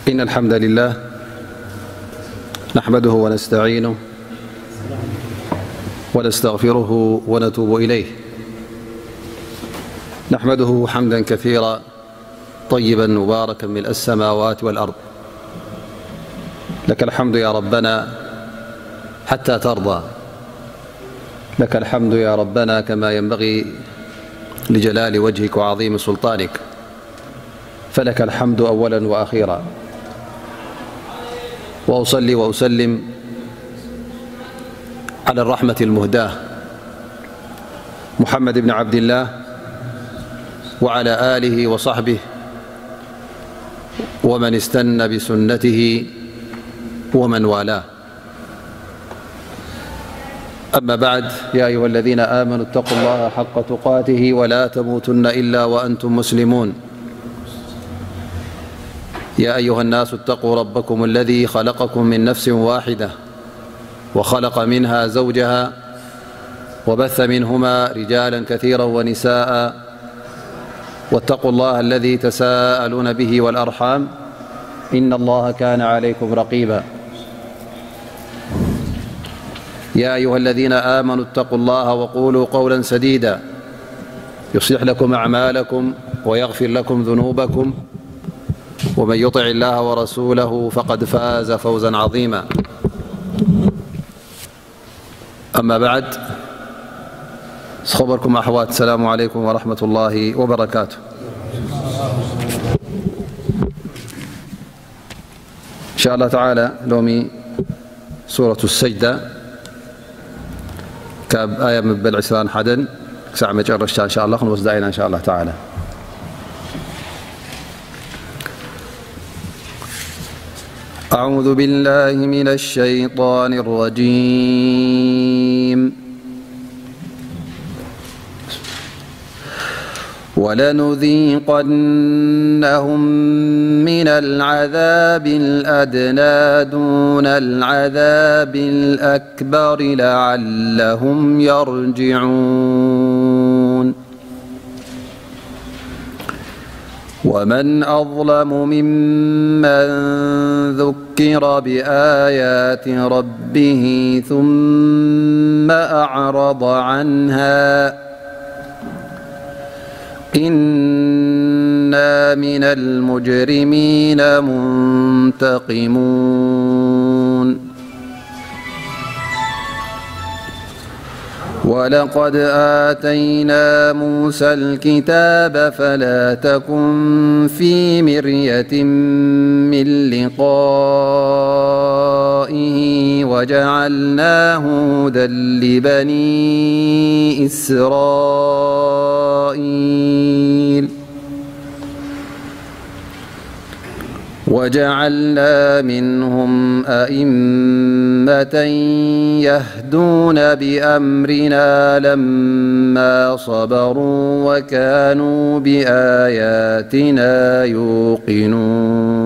إن الحمد لله نحمده ونستعينه ونستغفره ونتوب إليه. نحمده حمدا كثيرا طيبا مباركا ملء السماوات والأرض. لك الحمد يا ربنا حتى ترضى. لك الحمد يا ربنا كما ينبغي لجلال وجهك وعظيم سلطانك. فلك الحمد أولا وأخيرا. وأصلي وأسلم على الرحمة المهداة محمد بن عبد الله وعلى آله وصحبه ومن استن بسنته ومن والاه. أما بعد، يا أيها الذين آمنوا اتقوا الله حق تقاته ولا تموتن إلا وأنتم مسلمون. يا أيها الناس اتقوا ربكم الذي خلقكم من نفس واحدة وخلق منها زوجها وبث منهما رجالا كثيرا ونساء واتقوا الله الذي تساءلون به والأرحام إن الله كان عليكم رقيبا. يا أيها الذين آمنوا اتقوا الله وقولوا قولا سديدا يصلح لكم أعمالكم ويغفر لكم ذنوبكم ومن يطع الله ورسوله فقد فاز فوزا عظيما. أما بعد، ዝኸበርኩም ኣሕዋት፣ السلام عليكم ورحمة الله وبركاته. إن شاء الله تعالى ሎሚ ሱረቱ ሰጅዳ ካብ ኣያ መበል ዕስራን ሓደን ክሳዕ መጨረሽታ إن شاء الله ክንወስዳ ኢና إن شاء الله تعالى. أعوذ بالله من الشيطان الرجيم. ولنذيقنهم من العذاب الأدنى دون العذاب الأكبر لعلهم يرجعون. ومن أظلم ممن ذكر بآيات ربه ثم أعرض عنها إنا من المجرمين منتقمون. ولقد آتينا موسى الكتاب فلا تكن في مرية من لقائه وجعلناه هدى لبني إسرائيل. وجعلنا منهم أئمة يهدون بأمرنا لما صبروا وكانوا بآياتنا يوقنون.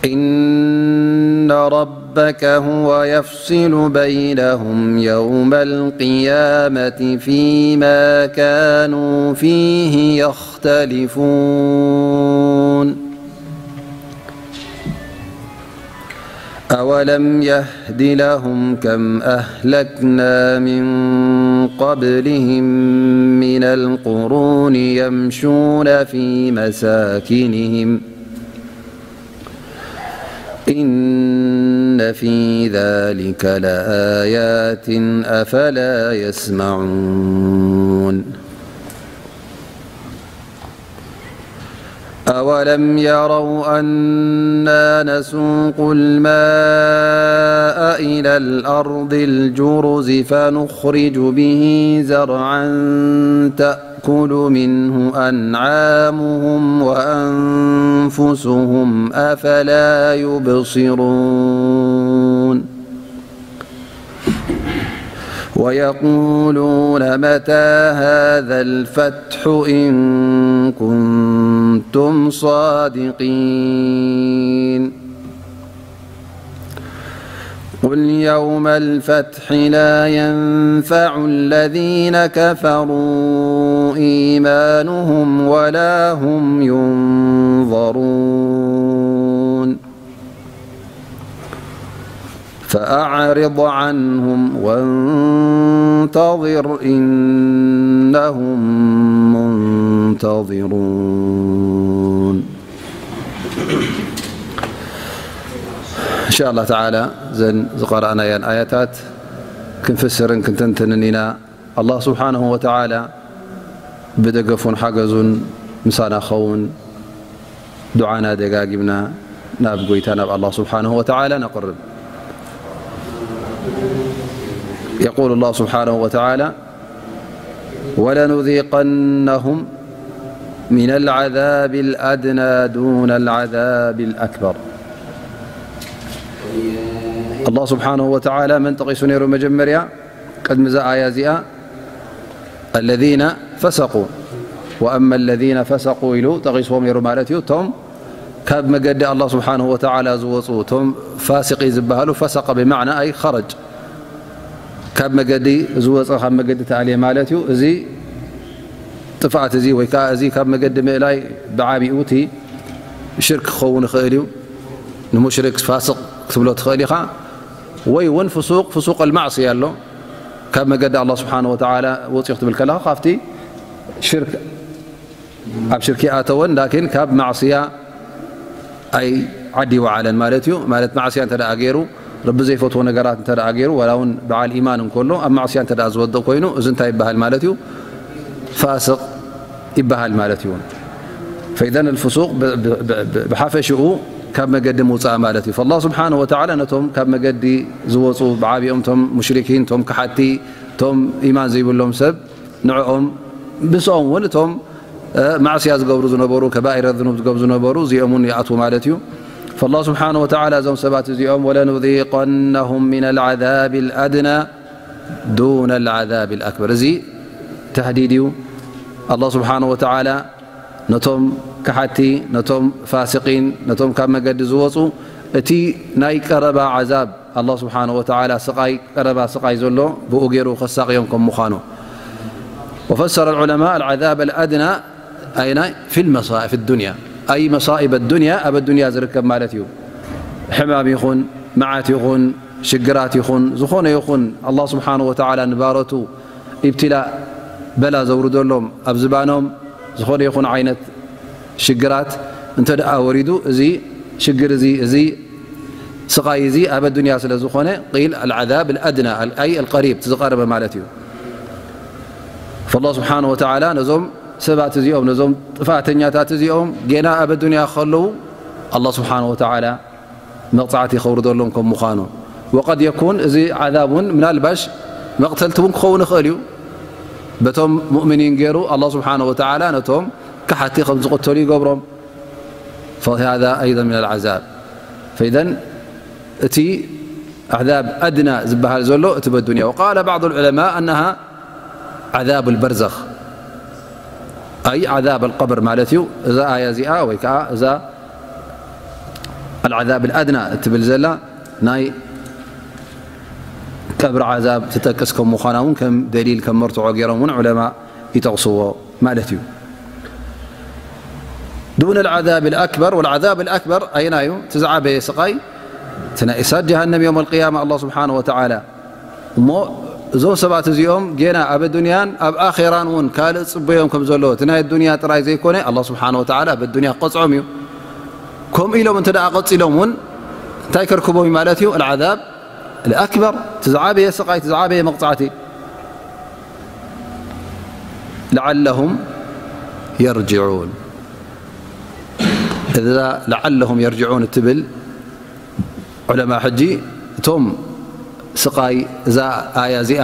إن ربك هو يفصل بينهم يوم القيامة فيما كانوا فيه يختلفون. أولم يهد لهم كم أهلكنا من قبلهم من القرون يمشون في مساكنهم إن في ذلك لآيات أفلا يسمعون. أولم يروا أنا نسوق الماء إلى الأرض الجرز فنخرج به زرعا تأكل منه أنعامهم وأنفسهم أفلا يبصرون. ويقولون متى هذا الفتح إن كنتم صادقين. قل يوم الفتح لا ينفع الذين كفروا إيمانهم ولا هم ينظرون. فأعرض عنهم وانتظر إنهم منتظرون. إن شاء الله تعالى እዘን ዝቐረእናየን ኣያታት ክንፍስርን ክንትንትንን ኢና። ኣላህ ስብሓንሁ ወተዓላ ብደገፉን ሓገዙን ምሳና ክኸውን ዱዓና ደጋጊምና ናብ ጎይታ ናብ ኣላህ ስብሓንሁ ወተዓላ ነቕርብ። የቁሉ ላህ ስብሓንሁ ወተዓላ፣ ወለኑዚቀነሁም ሚነል ዓዛቢል ኣድና ዱነል ዓዛቢል ኣክበር። ኣላህ ስብሓንሁ ወተዓላ መን ጠቒሱ ነይሩ መጀመርያ? ቅድሚ እዛ ኣያ እዚኣ፣ الذين فسقوا وأما الذين فسقوا ኢሉ ጠቒስዎም ነይሩ ማለት እዩ። እቶም ካብ መገዲ ኣላህ ስብሓንሁ ወተዓላ ዝወፁ፣ እቶም ፋሲቂ ዝበሃሉ፣ ፈሰቀ ብማዕና ኣይ ኸረጅ፣ ካብ መገዲ ዝወፀ፣ ካብ መገዲ ተኣልየ ማለት እዩ። እዚ ጥፍኣት እዚ ወይ ከዓ እዚ ካብ መገዲ ምእላይ ብዓቢኡ እቲ ሽርክ ክኸውን ይኽእል እዩ። ንሙሽሪክ ፋስቕ ክትብሎ ትኽእል ኢኻ። ወይ እውን ፍሱቕ፣ ፍሱቕ ኣልማዕስያ ኣሎ። ካብ መገዲ ኣላህ ስብሓንሁ ወተዓላ ወፂኡ ክትብል ከለኻ ካብቲ ሽርክ፣ ኣብ ሽርክ ይኣተወን፣ ላኪን ካብ ማዕስያ ኣይ ዓዲ ይወዓለን ማለት እዩ። ማለት ማዕስያ እንተ ደኣ ገይሩ፣ ረቢ ዘይፈትዎ ነገራት እንተ ደኣ ገይሩ፣ ዋላ እውን በዓል ኢማን እንከሎ ኣብ ማዕስያ እንተ ደኣ ዝወድቕ ኮይኑ፣ እዚ እንታይ ይበሃል ማለት እዩ? ፋስቕ ይበሃል ማለት እዩ። ፈኢዘን ኣልፍሱቅ ብ-፣ ብ-፣ ብ-፣ ብ-፣ ብሓፈሽኡ ካብ መገዲ ምውፃእ ማለት እዩ። ፈላህ ስብሓንሁ ወተዓላ ነቶም ካብ መገዲ ዝወፁ ብዓቢኦም እቶም ሙሽሪኪን፣ እቶም ከሓድቲ፣ እቶም ኢማን ዘይብሎም ሰብ ንዕኦም ምስኦም እውን እቶም፣ እ፣ ማዕስያ ዝገብሩ ዝነበሩ፣ ከባኢረ ዝኑብ ዝገብሩ ዝነበሩ እዚኦም እውን ይኣትዉ ማለት እዩ። ፈላህ ስብሓንሁ ወተዓላ እዞም ሰባት እዚኦም ወለኑዚቀነሁም ሚነል ዓዛቢል ኣድና ዱነል ዓዛቢል ኣክበር። እዚ ተህዲድ እዩ። ኣላህ ስብሓንሁ ወተዓላ ነቶም ከሓድቲ፣ ነቶም ፋሲቂን፣ ነቶም ካብ መገዲ ዝወፁ እቲ ናይ ቀረባ ዓዛብ ኣላህ ስብሓንሁ ወተዓላ ስቓይ፣ ቀረባ ስቓይ ዘሎ ብኡ ገይሩ ከሳቕዮም ከም ምዃኑ። ወፈሰረ ልዑለማ ኣልዓዛብ ኣልኣድና ኣይናይ ፊል መሳኢ-፣ ፊ ዱንያ፣ ኣይ መሳኢብ ኣዱንያ፣ ኣብ ኣዱንያ ዝርከብ ማለት እዩ። ሕማም ይኹን፣ መዓት ይኹን፣ ሽግራት ይኹን፣ ዝኾነ ይኹን ኣላህ ስብሓንሁ ወተዓላ ንባረቱ ኢብትላእ፣ በላ ዘውርደሎም፣ ኣብ ዝባኖም ዝኾነ ይኹን ዓይነት ሽግራት እንተ ደኣ ወሪዱ፣ እዚ ሽግር እዚ፣ እዚ ስቓይ እዚ ኣብ ኣዱንያ ስለ ዝኾነ፣ ቂል ኣልዓዛብ ኣልኣድና፣ ኣይ ኣልቀሪብ፣ እቲ ዝቐረበ ማለት እዩ። ፈላህ ስብሓንሁ ወተዓላ ነዞም ሰባት እዚኦም፣ ነዞም ጥፋተኛታት እዚኦም፣ ጌና ኣብ ኣዱንያ ከለዉ፣ ኣላህ ስብሓንሁ ወተዓላ መቕጻዕቲ ከውርደሎም ከም ምዃኑ። ወቀድ የኩን፣ እዚ ዓዛብ እውን ምናልባሽ መቕተልቲ እውን ክኸውን ይኽእል እዩ። በቶም ሙእሚኒን ገይሩ ኣላህ ስብሓንሁ ወተዓላ ነቶም ከሓድቲ ከም ዝቕተሉ ይገብሮም። ፈሃዛ ኣይደን ሚነል ዓዛብ። ፈኢዘን እቲ ዓዛብ ኣድና ዝበሃል ዘሎ እቲ በዱንያ። ወቃለ ባዕዱ ልዑለማ ኣነሃ ዓዛብ ልበርዘኽ። ኣይ ዓዛብ ኣልቀብር ማለት እዩ። እዛ ኣያ እዚኣ ወይ ከዓ እዛ ኣልዓዛብ ኣልኣድና እትብል ዘላ ናይ ቀብሪ ዓዛብ ትጠቅስ ከም ምዃና እውን ከም ደሊል፣ ከም መርትዖ ገይሮም እውን ዑለማ ይጠቕስዎ ማለት እዩ። ዱነ ኣልዓዛብ ኣልኣክበር፣ ወልዓዛብ ኣልኣክበር ኣየናይ እዩ? እቲ ዝዓበየ ስቓይ፣ እቲ ናይ እሳት ጀሃነም የውም ኣልቅያማ ኣላህ ስብሓንሁ ወተዓላ እሞ እዞም ሰባት እዚኦም ጌና ኣብ ኣዱንያን ኣብ ኣኼራን እውን ካልእ ጽበዮም ከም ዘሎ፣ እቲ ናይ ኣዱንያ ጥራይ ዘይኮነ፣ ኣላህ ስብሓንሁ ወተዓላ ኣብ ኣዱንያ ክቐጽዖም እዩ። ከምኡ ኢሎም እንተ ደኣ ቀጺሎም እውን እንታይ ከርክቦም እዩ ማለት እዩ? ኣልዓዛብ ኣልኣክበር፣ እቲ ዝዓበየ ስቓይ፣ እቲ ዝዓበየ መቕጻዕቲ። ለዓለሁም የርጅዑን። እዛ ለዓለሁም የርጅዑን እትብል ዑለማ ሕጂ እቶም ስቓይ እዛ ኣያ እዚኣ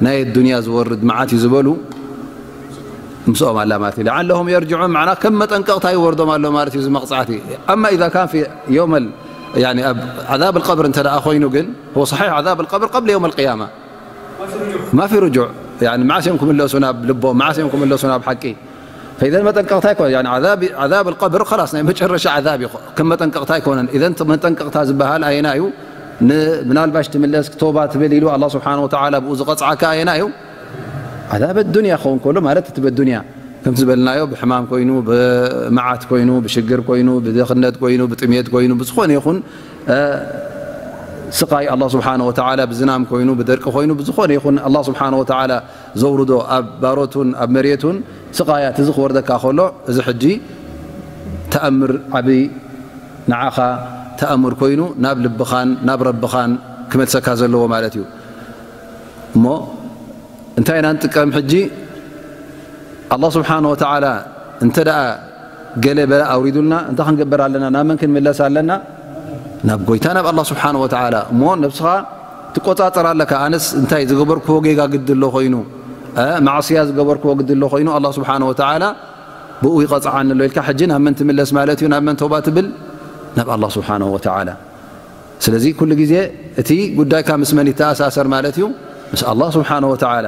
ናይ ኣዱንያ ዝወርድ መዓት እዩ ዝበሉ ምስኦም ኣላ ማለት እዩ። ለዓለሁም የርጅዑን መዓና ከም መጠንቀቕታ ይወርዶም ኣሎ ማለት እዩ እዚ መቕጻዕቲ። ኣማ ኢዛ ካን ፊ የውመል፣ ያኒ ኣብ ዓዛብ ኣልቀብር እንተ ደኣ ኮይኑ ግን፣ هو صحيح ዓዛብ ኣልቀብር ቀብሊ የውም ኣልቅያማ ማፊ ርጁዕ፣ ያኒ መዓስ እዮም ክምለሱ ናብ ልቦም፣ መዓስ እዮም ክምለሱ ናብ ሓቂ። ፈኢዘን መጠንቀቕታ ይኮነ፣ ያኒ ዓዛብ፣ ዓዛብ ኣልቀብር ኸላስ ናይ መጨረሻ ዓዛብ እዩ፣ ከም መጠንቀቕታ ኣይኮነን። ኢዘን መጠንቀቕታ ዝበሃል ኣየና እዩ? ን-፣ ምናልባሽ ትምለስ፣ ቶባ ትብል ኢሉ ኣላህ ስብሓንሁ ወተዓላ ብኡ ዝቐጽዓካ ኣየና እዩ? ዓዛብ ኣዱንያ ክኸውን ከሎ ማለት እቲ በዱንያ ከምቲ ዝበልናዮ ብሕማም ኮይኑ፣ ብመዓት ኮይኑ፣ ብሽግር ኮይኑ፣ ብድኽነት ኮይኑ፣ ብጥሜት ኮይኑ፣ ብዝኾነ ይኹን፣ እ፣ ስቓይ ኣላህ ስብሓነ ወተዓላ ብዝናም ኮይኑ፣ ብደርቂ ኮይኑ፣ ብዝኾነ ይኹን ኣላህ ስብሓነ ወተዓላ ዘውርዶ ኣብ ባሮቱን ኣብ መሬቱን ስቓያት እዚ ክወርደካ ከሎ፣ እዚ ሕጂ ተኣምር ዓብይ ንዓኻ ተኣምር ኮይኑ ናብ ልብኻን ናብ ረብኻን ክመልሰካ ዘለዎ ማለት እዩ። እሞ እንታይ ኢና ንጥቀም ሕጂ? ኣላህ ስብሓነ ወተዓላ እንተ ደኣ ገለ በላእ ኣውሪዱልና እንታይ ክንገብር ኣለና? ናብ መን ክንምለስ ኣለና? ናብ ጎይታ ናብ ኣላህ ስብሓነ ወተዓላ። እሞ ነብስኻ ትቆጻጸር ኣለካ። ኣነስ እንታይ ዝገበርክዎ ጌጋ ግዲ ኣሎ ኮይኑ፣ እ፣ ማዕስያ ዝገበርክዎ ግዲ ኣሎ ኮይኑ ኣላህ ስብሓነ ወተዓላ ብኡ ይቐጽዓኒ ኣሎ ኢልካ ሕጂ ናብ መን ትምለስ ማለት እዩ? ናብ መን ተውባ ትብል? ናብ ኣላህ ስብሓነ ወተዓላ። ስለዚ ኩሉ ግዜ እቲ ጉዳይካ ምስ መን ይተኣሳሰር ማለት እዩ? ምስ ኣላህ ስብሓነ ወተዓላ።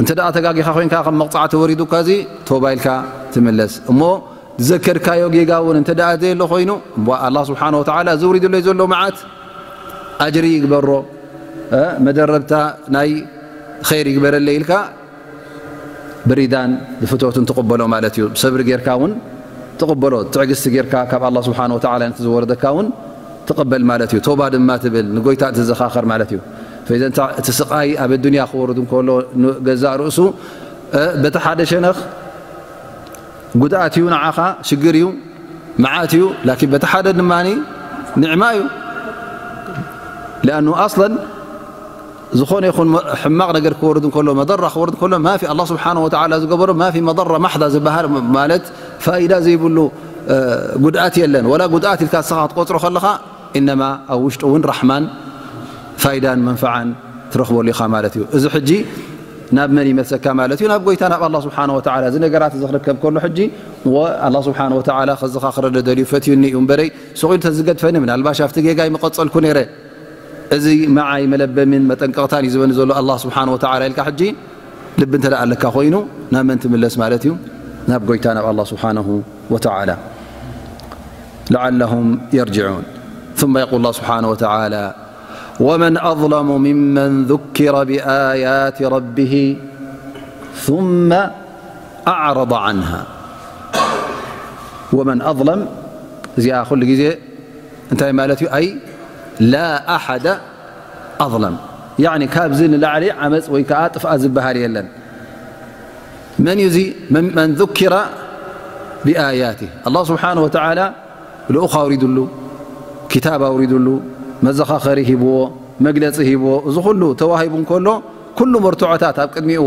እንተ ደኣ ተጋጊኻ ኮይንካ፣ ከም መቕጻዕቲ ወሪዱካ፣ እዚ ቶባ ኢልካ ትምለስ። እሞ ዝዘከርካዮ ጌጋ እውን እንተ ደኣ ዘየሎ ኮይኑ፣ እሞ ኣላህ ስብሓነ ወተዓላ እዚ ውሪዱለይ ዘሎ መዓት ኣጅሪ ይግበሮ፣ እ፣ መደረብታ ናይ ኸይር ይግበረለይ ኢልካ ብሪዳን ብፍትወትን ትቕበሎ ማለት እዩ። ብሰብሪ ጌርካ እውን ትቕበሎ፣ ትዕግስቲ ጌርካ ካብ ኣላህ ስብሓነ ወተዓላ ነቲ ዝወረደካ እውን ትቕበል ማለት እዩ። ቶባ ድማ ትብል፣ ንጎይታ ትዘኻኸር ማለት እዩ። ፈኢዘ እንተ እቲ ስቓይ ኣብ ኣዱንያ ክወርድ እንከሎ ንገዛእ ርእሱ፣ እ፣ በቲ ሓደ ሸነኽ ጉድኣት እዩ፣ ንዓኻ ሽግር እዩ፣ መዓት እዩ። ላኪን በቲ ሓደ ድማ ኒዕማ እዩ። ሊኣኑ ኣስለን ዝኾነ ይኹን ሕማቕ ነገር ክወርድ እንከሎ፣ መደራ ክወርድ እንከሎ፣ ማፊ ኣላህ ስብሓነ ወተዓላ ዝገበሮ ማፊ መደራ ማሕዳ ዝበሃል ማለት ፋይዳ ዘይብሉ፣ እ፣ ጉድኣት የለን። ወላ ጉድኣት ኢልካ ንስኻ ክትቆጽሮ ከለኻ፣ ኢነማ ኣብ ውሽጡ እውን ራሕማን ፋይዳን መንፈዓን ትረኽበሉ ኢኻ ማለት እዩ። እዚ ሕጂ ናብ መን ይመልሰካ ማለት እዩ? ናብ ጎይታ ናብ ኣላህ ስብሓነ ወተዓላ። እዚ ነገራት እዚ ክርከብ ከሎ ሕጂ፣ ወ-፣ ኣላህ ስብሓነ ወተዓላ ከዘኻኽረኒ ደልዩ ፈትዩኒ እዩ እምበረይ፣ ስቕ ኢሉ ተዝገድፈኒ፣ ምናልባሽ ኣብቲ ጌጋይ ምቐጸልኩ ነይረ። እዚ መዓይ መለበሚን መጠንቀቕታን እዩ ዝበኒ ዘሎ ኣላህ ስብሓነ ወተዓላ ኢልካ ሕጂ ልቢ እንተ ደኣ ኣለካ ኮይኑ፣ ናብ መን ትምለስ ማለት እዩ? ናብ ጎይታ ናብ ኣላህ ስብሓነሁ ወተዓላ። لعلهم يرجعون. ثم يقول الله سبحانه وتعالى: ومن أظلم ممن ذكر بآيات ربه ثم أعرض عنها. ومن أظلم، እዚኣ ኩሉ ግዜ እንታይ ማለት እዩ? ኣይ ላ ኣሓደ ኣظለም፣ ያዕኒ ካብዚ ንላዕሊ ዓመፅ ወይ ከዓ ጥፍኣት ዝበሃል የለን። መን እዩ እዚ? መን፣ መን ذكر بآياته፣ ኣላህ ስብሓነ ወተዓላ ልኡኽ ኣውሪዱሉ፣ ኪታብ ኣውሪዱሉ፣ መዘኻኸሪ ሂብዎ፣ መግለፂ ሂብዎ። እዚ ኩሉ ተዋሂቡ እንከሎ፣ ኩሉ መርትዖታት ኣብ ቅድሚኡ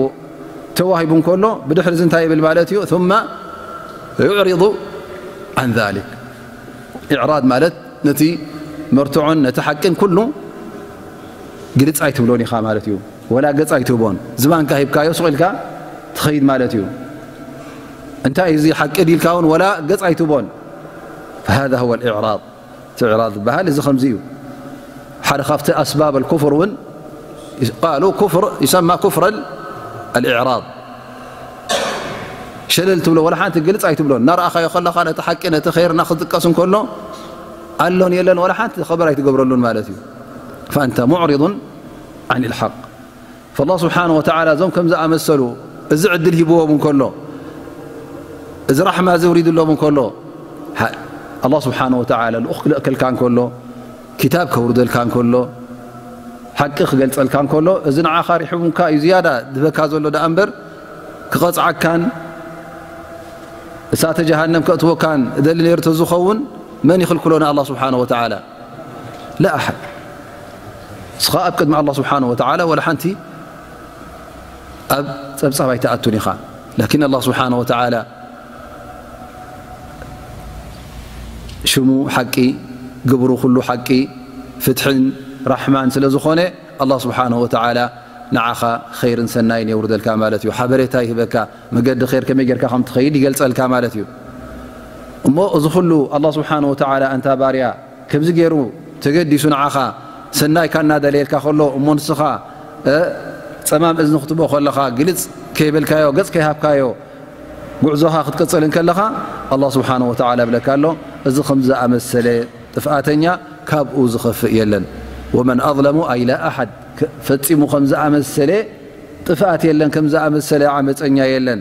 ተዋሂቡ እንከሎ፣ ብድሕሪ እዚ እንታይ ይብል ማለት እዩ? ثم يعرض عن ذلك። ኢዕራድ ማለት ነቲ መርትዖን ነቲ ሓቅን ኩሉ ግልጽ ኣይትብሎን ኢኻ ማለት እዩ። ወላ ገጽ ኣይትህቦን። ዝባንካ ሂብካዮ ስቕ ኢልካ ትኸይድ ማለት እዩ። እንታይ እዩ እዚ ሓቂ ዲልካ እውን ወላ ገጽ ኣይትህቦን። فهذا هو الإعراض። እቲ ኢዕራድ ዝበሃል እዚ ከምዚ እዩ። ሓደ ካብቲ ኣስባብ الكفر እውን ቃሉ ኩፍር ይሰማ ኩፍር الإعراض። ሸለል ትብሎ፣ ወላ ሓንቲ ግልጽ ኣይትብሎን። እናረኣኻዮ ከለኻ ነቲ ሓቂ ነቲ ኸይርና ክጥቀስ እንከሎ ኣሎን የለን ወላ ሓንቲ ኸበር ኣይትገብረሉን ማለት እዩ። فأنت معرض عن الحق. فالله سبحانه وتعالى እዞም ከም ዝኣመሰሉ እዚ ዕድል ሂብዎም እንከሎ፣ እዚ ራሕማ እዚ ውሪድሎም እንከሎ፣ ሃ-፣ ኣላህ ስብሓነ ወተዓላ ልኡኽ ክልእከልካ እንከሎ፣ ኪታብ ከውርደልካ እንከሎ፣ ሓቂ ክገልጸልካ እንከሎ፣ እዚ ንዓኻ ሪሕቡካ እዩ ዝያዳ ድበካ ዘሎ ደኣ እምበር፣ ክቐጽዓካን እሳተ ጀሃነም ከእትወካን እደሊ ነይሩ ተዝኸውን፣ መን ይኽልክሎ ንኣላህ ስብሓነ ወተዓላ? ላ ኣሓድ። ንስኻ ኣብ ቅድሚ ኣላህ ስብሓነ ወተዓላ ወላ ሓንቲ ኣብ ጸብጻብ ኣይትኣቱን ኢኻ። ላኪን ኣላህ ስብሓነ ወተዓላ ሽሙ ሓቂ፣ ግብሩ ኩሉ ሓቂ፣ ፍትሕን ራሕማን ስለ ዝኾነ፣ ኣላህ ስብሓነ ወተዓላ ንዓኻ ኸይርን ሰናይን የውርደልካ ማለት እዩ። ሓበሬታ ይህበካ፣ መገዲ ኸይር ከመይ ጌርካ ከም ትኸይድ ይገልጸልካ ማለት እዩ። እሞ እዚ ኩሉ ኣላህ ስብሓነ ወተዓላ ኣንታ ባርያ ከምዚ ገይሩ ተገዲሱ ንዓኻ ሰናይካ እናደለየልካ ከሎ፣ እሞ ንስኻ፣ እ፣ ጸማም እዝኒ ክትቦ ከለኻ፣ ግልጽ ከይበልካዮ፣ ገጽ ከይሃብካዮ፣ ጉዕዞኻ ክትቅጽል እንከለኻ፣ ኣላህ ስብሓነ ወተዓላ ይብለካ ኣሎ፣ እዚ ከም ዝኣመሰለ ጥፍኣተኛ ካብኡ ዝኸፍእ የለን። ወመን ኣظለሙ ኣይ ላ ኣሓድ፣ ከ-፣ ፈጺሙ ከም ዝኣመሰለ ጥፍኣት የለን፣ ከም ዝኣመሰለ ዓመፀኛ የለን።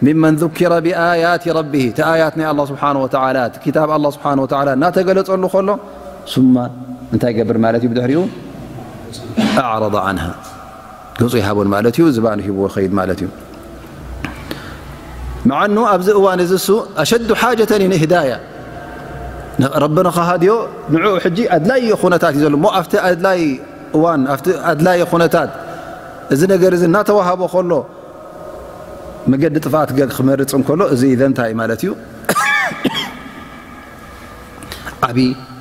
ሚመን ذكر بآيات ربه፣ እቲ ኣያት ናይ ኣላህ ስብሓነ ወተዓላ፣ እቲ ክታብ ኣላህ ስብሓነ ወተዓላ እናተገለጸሉ ከሎ፣ ثم እንታይ ይገብር ማለት እዩ? ብድሕሪኡ أعرض عنها፣ ገጹ ይሃቦን ማለት እዩ፣ ዝባኑ ሂብዎ ይኸይድ ማለት እዩ። መዓኑ ኣብዚ እዋን እዚ እሱ أشد حاجة إلى الهداية، ረቢ ንኸሃድዮ ንዕኡ ሕጂ ኣድላዪ ኩነታት እዩ ዘሎ እሞ ኣብቲ ኣድላዪ እዋን ኣብቲ ኣድላዪ ኩነታት እዚ ነገር እዚ እናተዋሃቦ ከሎ መገዲ ጥፍኣት ገ ክመርፅ እንከሎ እዚ ኢዘ እንታይ ማለት እዩ? ዓብዪ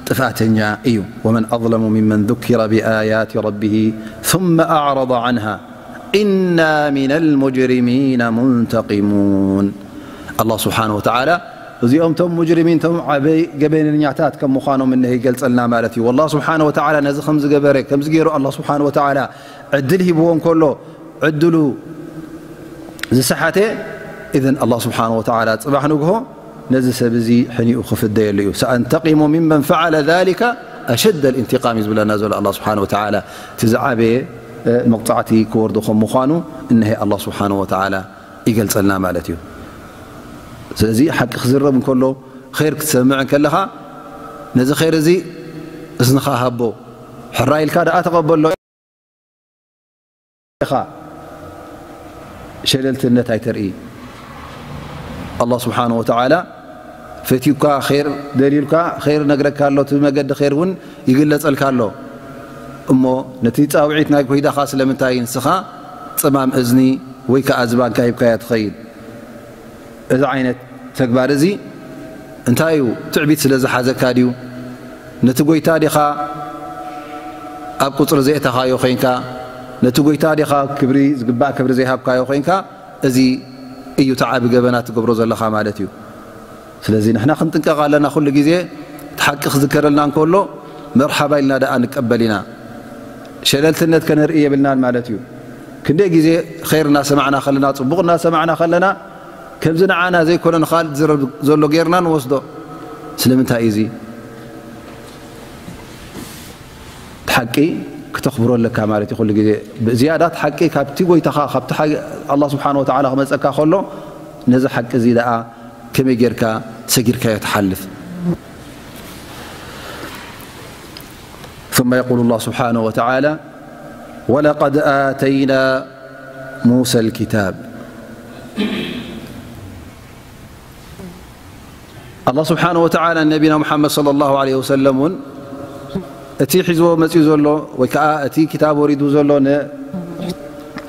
ጥፍኣተኛ እዩ። ومن أظلم ممن ذكر بآيات ربه ثم أعرض عنها إنا من المجرمين منتقمون። ኣላህ ስብሓነ ወተዓላ እዚኦም ቶም ሙጅሪሚን ቶም ዓበይ ገበነኛታት ከም ምዃኖም እነሀ ይገልጸልና ማለት እዩ። ወላህ ስብሓነ ወተዓላ ነዚ ከም ዝገበረ ከምዚ ገይሩ ኣላህ ስብሓነ ወተዓላ ዕድል ሂብዎ እንከሎ ዕድሉ ዝሰሓተ፣ እዘን ኣላህ ስብሓነ ወተዓላ ጽባሕ ንግሆ ነዚ ሰብ እዚ ሕኒኡ ክፍደየሉ እዩ። سأنتقم ممن فعل ذلك أشد الانتقام እዩ ዝብለና ዘሎ ኣላህ ስብሓነ ወተዓላ። እቲ ዝዓበየ መቕጻዕቲ ክወርዶ ከም ምዃኑ እነሀ ኣላህ ስብሓነ ወተዓላ ይገልጸልና ማለት እዩ። ስለዚ ሓቂ ክዝረብ እንከሎ ኸይር ክትሰምዕ እንከለኻ ነዚ ኸይር እዚ እዝንኻ ሃቦ፣ ሕራይ ኢልካ ደኣ ተቐበሎ ኢኻ። ሸለልትነት ኣይተርኢ። ኣላህ ስብሓነ ወተዓላ ፈትዩካ ኸይር ደልዩልካ ኸይር ነግረካ ኣሎ። እቲ መገዲ ኸይር እውን ይግለጸልካ ኣሎ። እሞ ነቲ ጻውዒት ናይ ጎይታኻ ስለምንታይ ንስኻ ጽማም እዝኒ ወይ ከኣ ዝባንካ ሂብካያ ትኸይድ? እዚ ዓይነት ተግባር እዚ እንታይ እዩ? ትዕቢት ስለ ዝሓዘካ ድዩ? ነቲ ጎይታ ዲኻ ኣብ ቁጽሪ ዘእተኻዮ ኾይንካ? ነቲ ጎይታ ዲኻ ክብሪ ዝግባእ ክብሪ ዘይሃብካዮ ኾይንካ? እዚ እዩ እቲ ዓቢ ገበና ትገብሮ ዘለኻ ማለት እዩ። ስለዚ ንሕና ክንጥንቀቕ ኣለና። ኩሉ ግዜ እቲ ሓቂ ክዝከረልና እንከሎ መርሓባ ኢልና ደኣ ንቀበል ኢና። ሸለልትነት ከነርኢ የብልናን ማለት እዩ። ክንደይ ግዜ ኸይር እናሰማዕና ከለና፣ ጽቡቕ እናሰማዕና ከለና፣ ከምዚ ንዓና ዘይኮነ ንኻልእ ዝረብ ዘሎ ጌርና ንወስዶ። ስለምንታይ እዩ እዚ? እቲ ሓቂ ክተኽብሮ ኣለካ ማለት እዩ። ኩሉ ግዜ ብዝያዳ እቲ ሓቂ ካብቲ ጎይታኻ፣ ካብቲ ሓ-፣ ኣላህ ስብሓነ ወተዓላ ክመጸካ ከሎ፣ ነዚ ሓቂ እዚ ደኣ ከመይ ጌርካ ሰጊርካዮ ትሓልፍ? ثم يقول الله سبحانه وتعالى: ولقد آتينا موسى الكتاب. ኣላህ ስብሓነ ወተዓላ ነቢና ሙሓመድ ሰለላሁ ዐለይሂ ወሰለም እውን እቲ ሒዝዎ መፂኡ ዘሎ ወይ ከዓ እቲ ክታብ ወሪዱ ዘሎ ን-፣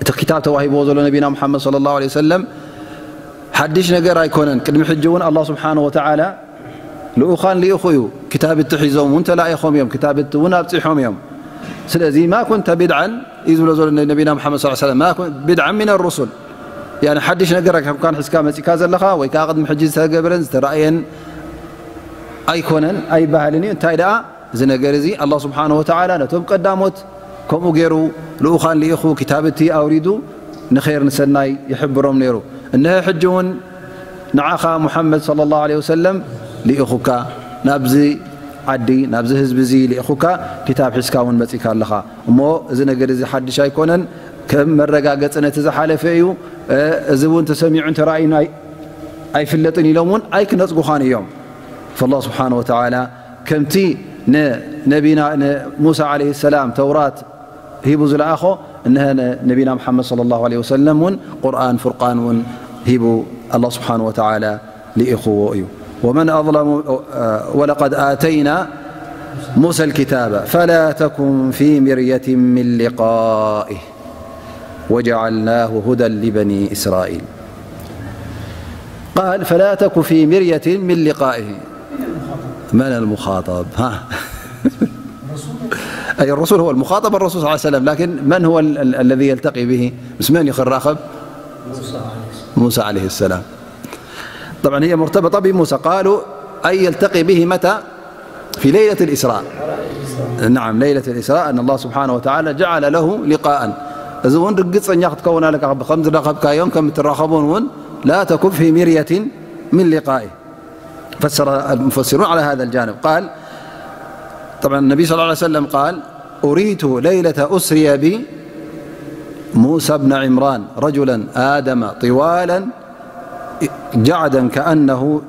እቲ ክታብ ተዋሂብዎ ዘሎ ነቢና ሙሓመድ ሰለላሁ ዐለይሂ ወሰለም ሓድሽ ነገር ኣይኮነን። ቅድሚ ሕጂ እውን ኣላህ ስብሓነ ወተዓላ ልኡኻን ልኢኹ እዩ። ክታብቲ ሒዞም እውን ተላኢኾም እዮም። ክታብቲ እውን ኣብፂሖም እዮም። ስለዚ ማ ኩንተ ቢድዓን እዩ ዝብሎ ዘሎ ነቢና ሙሓመድ ሰለላሁ ዐለይሂ ወሰለም፣ ማ ኩን-፣ ቢድዓን ሚነ ሩሱል፣ ያኒ ሓድሽ ነገር ኣይኮንካን ሒዝካ መፂእካ ዘለኻ፣ ወይ ከዓ ቅድሚ ሕጂ ዝተገበረን ዝተራእየን ኣይኮነን፣ ኣይበሃልን እዩ። እንታይ ደኣ፣ እዚ ነገር እዚ ኣላህ ስብሓነሁ ወተዓላ ነቶም ቀዳሞት ከምኡ ገይሩ ልኡኻን ልኢኹ፣ ክታብቲ ኣውሪዱ ንኸይር ንሰናይ ይሕብሮም ነይሩ። እነሀ ሕጂ እውን ንዓኻ ሙሓመድ ሰለላሁ ዐለይሂ ወሰለም ልኢኹካ፣ ናብዚ ዓዲ ናብዚ ህዝቢ እዚ ልኢኹካ፣ ክታብ ሒዝካ እውን መፂእካ ኣለኻ። እሞ እዚ ነገር እዚ ሓድሽ ኣይኮነን፣ ከም መረጋገፂ ነቲ ዝሓለፈ እዩ። እ፣ እዚ እውን ተሰሚዑን ተራእዩን ኣይ-፣ ኣይፍለጥን ኢሎም እውን ኣይክነፅጉኻን እዮም። ፈላህ ስብሓነ ወተዓላ ከምቲ ንነቢና ንሙሳ ዓለይሂ ሰላም ተውራት ሂቡ ዝለኣኾ፣ እነሀ ንነቢና ሙሓመድ ሰለላሁ ዐለይሂ ወሰለም እውን ቁርኣን ፍርቃን እውን ሂቡ ኣላህ ስብሓነ ወተዓላ ልኢኽዎ እዩ። ومن أظلم، ولقد آتينا موسى الكتاب فلا تكن في مرية من لقائه وجعلناه هدى لبني إسرائيل. قال: فلا تك في مرية من لقائه. من المخاطب؟ ها؟ أي الرسول هو المخاطب، الرسول صلى الله عليه وسلم، لكن من هو ال-، ال-، الذي يلتقي به؟ بس من يخر راخب؟ موسى عليه السلام. طبعًا هي مرتبطة بموسى. قالوا: أي يلتقي به متى؟ في ليلة الإسراء. نعم، ليلة الإسراء أن الله سبحانه وتعالى جعل له لقاء. እዚ እውን ርግጸኛ ክትከውን ኣለካ፣ ብኸም ዝረኸብካዮም ከም እትራኸቡን እውን لا تكن في مرية من لقائه. فسر المفسرون على هذا الجانب. قال، طبعًا النبي صلى الله عليه وسلم قال: أريت ليلة أسري بي موسى بن عمران رجلا آدم طوالا جعدا كأنه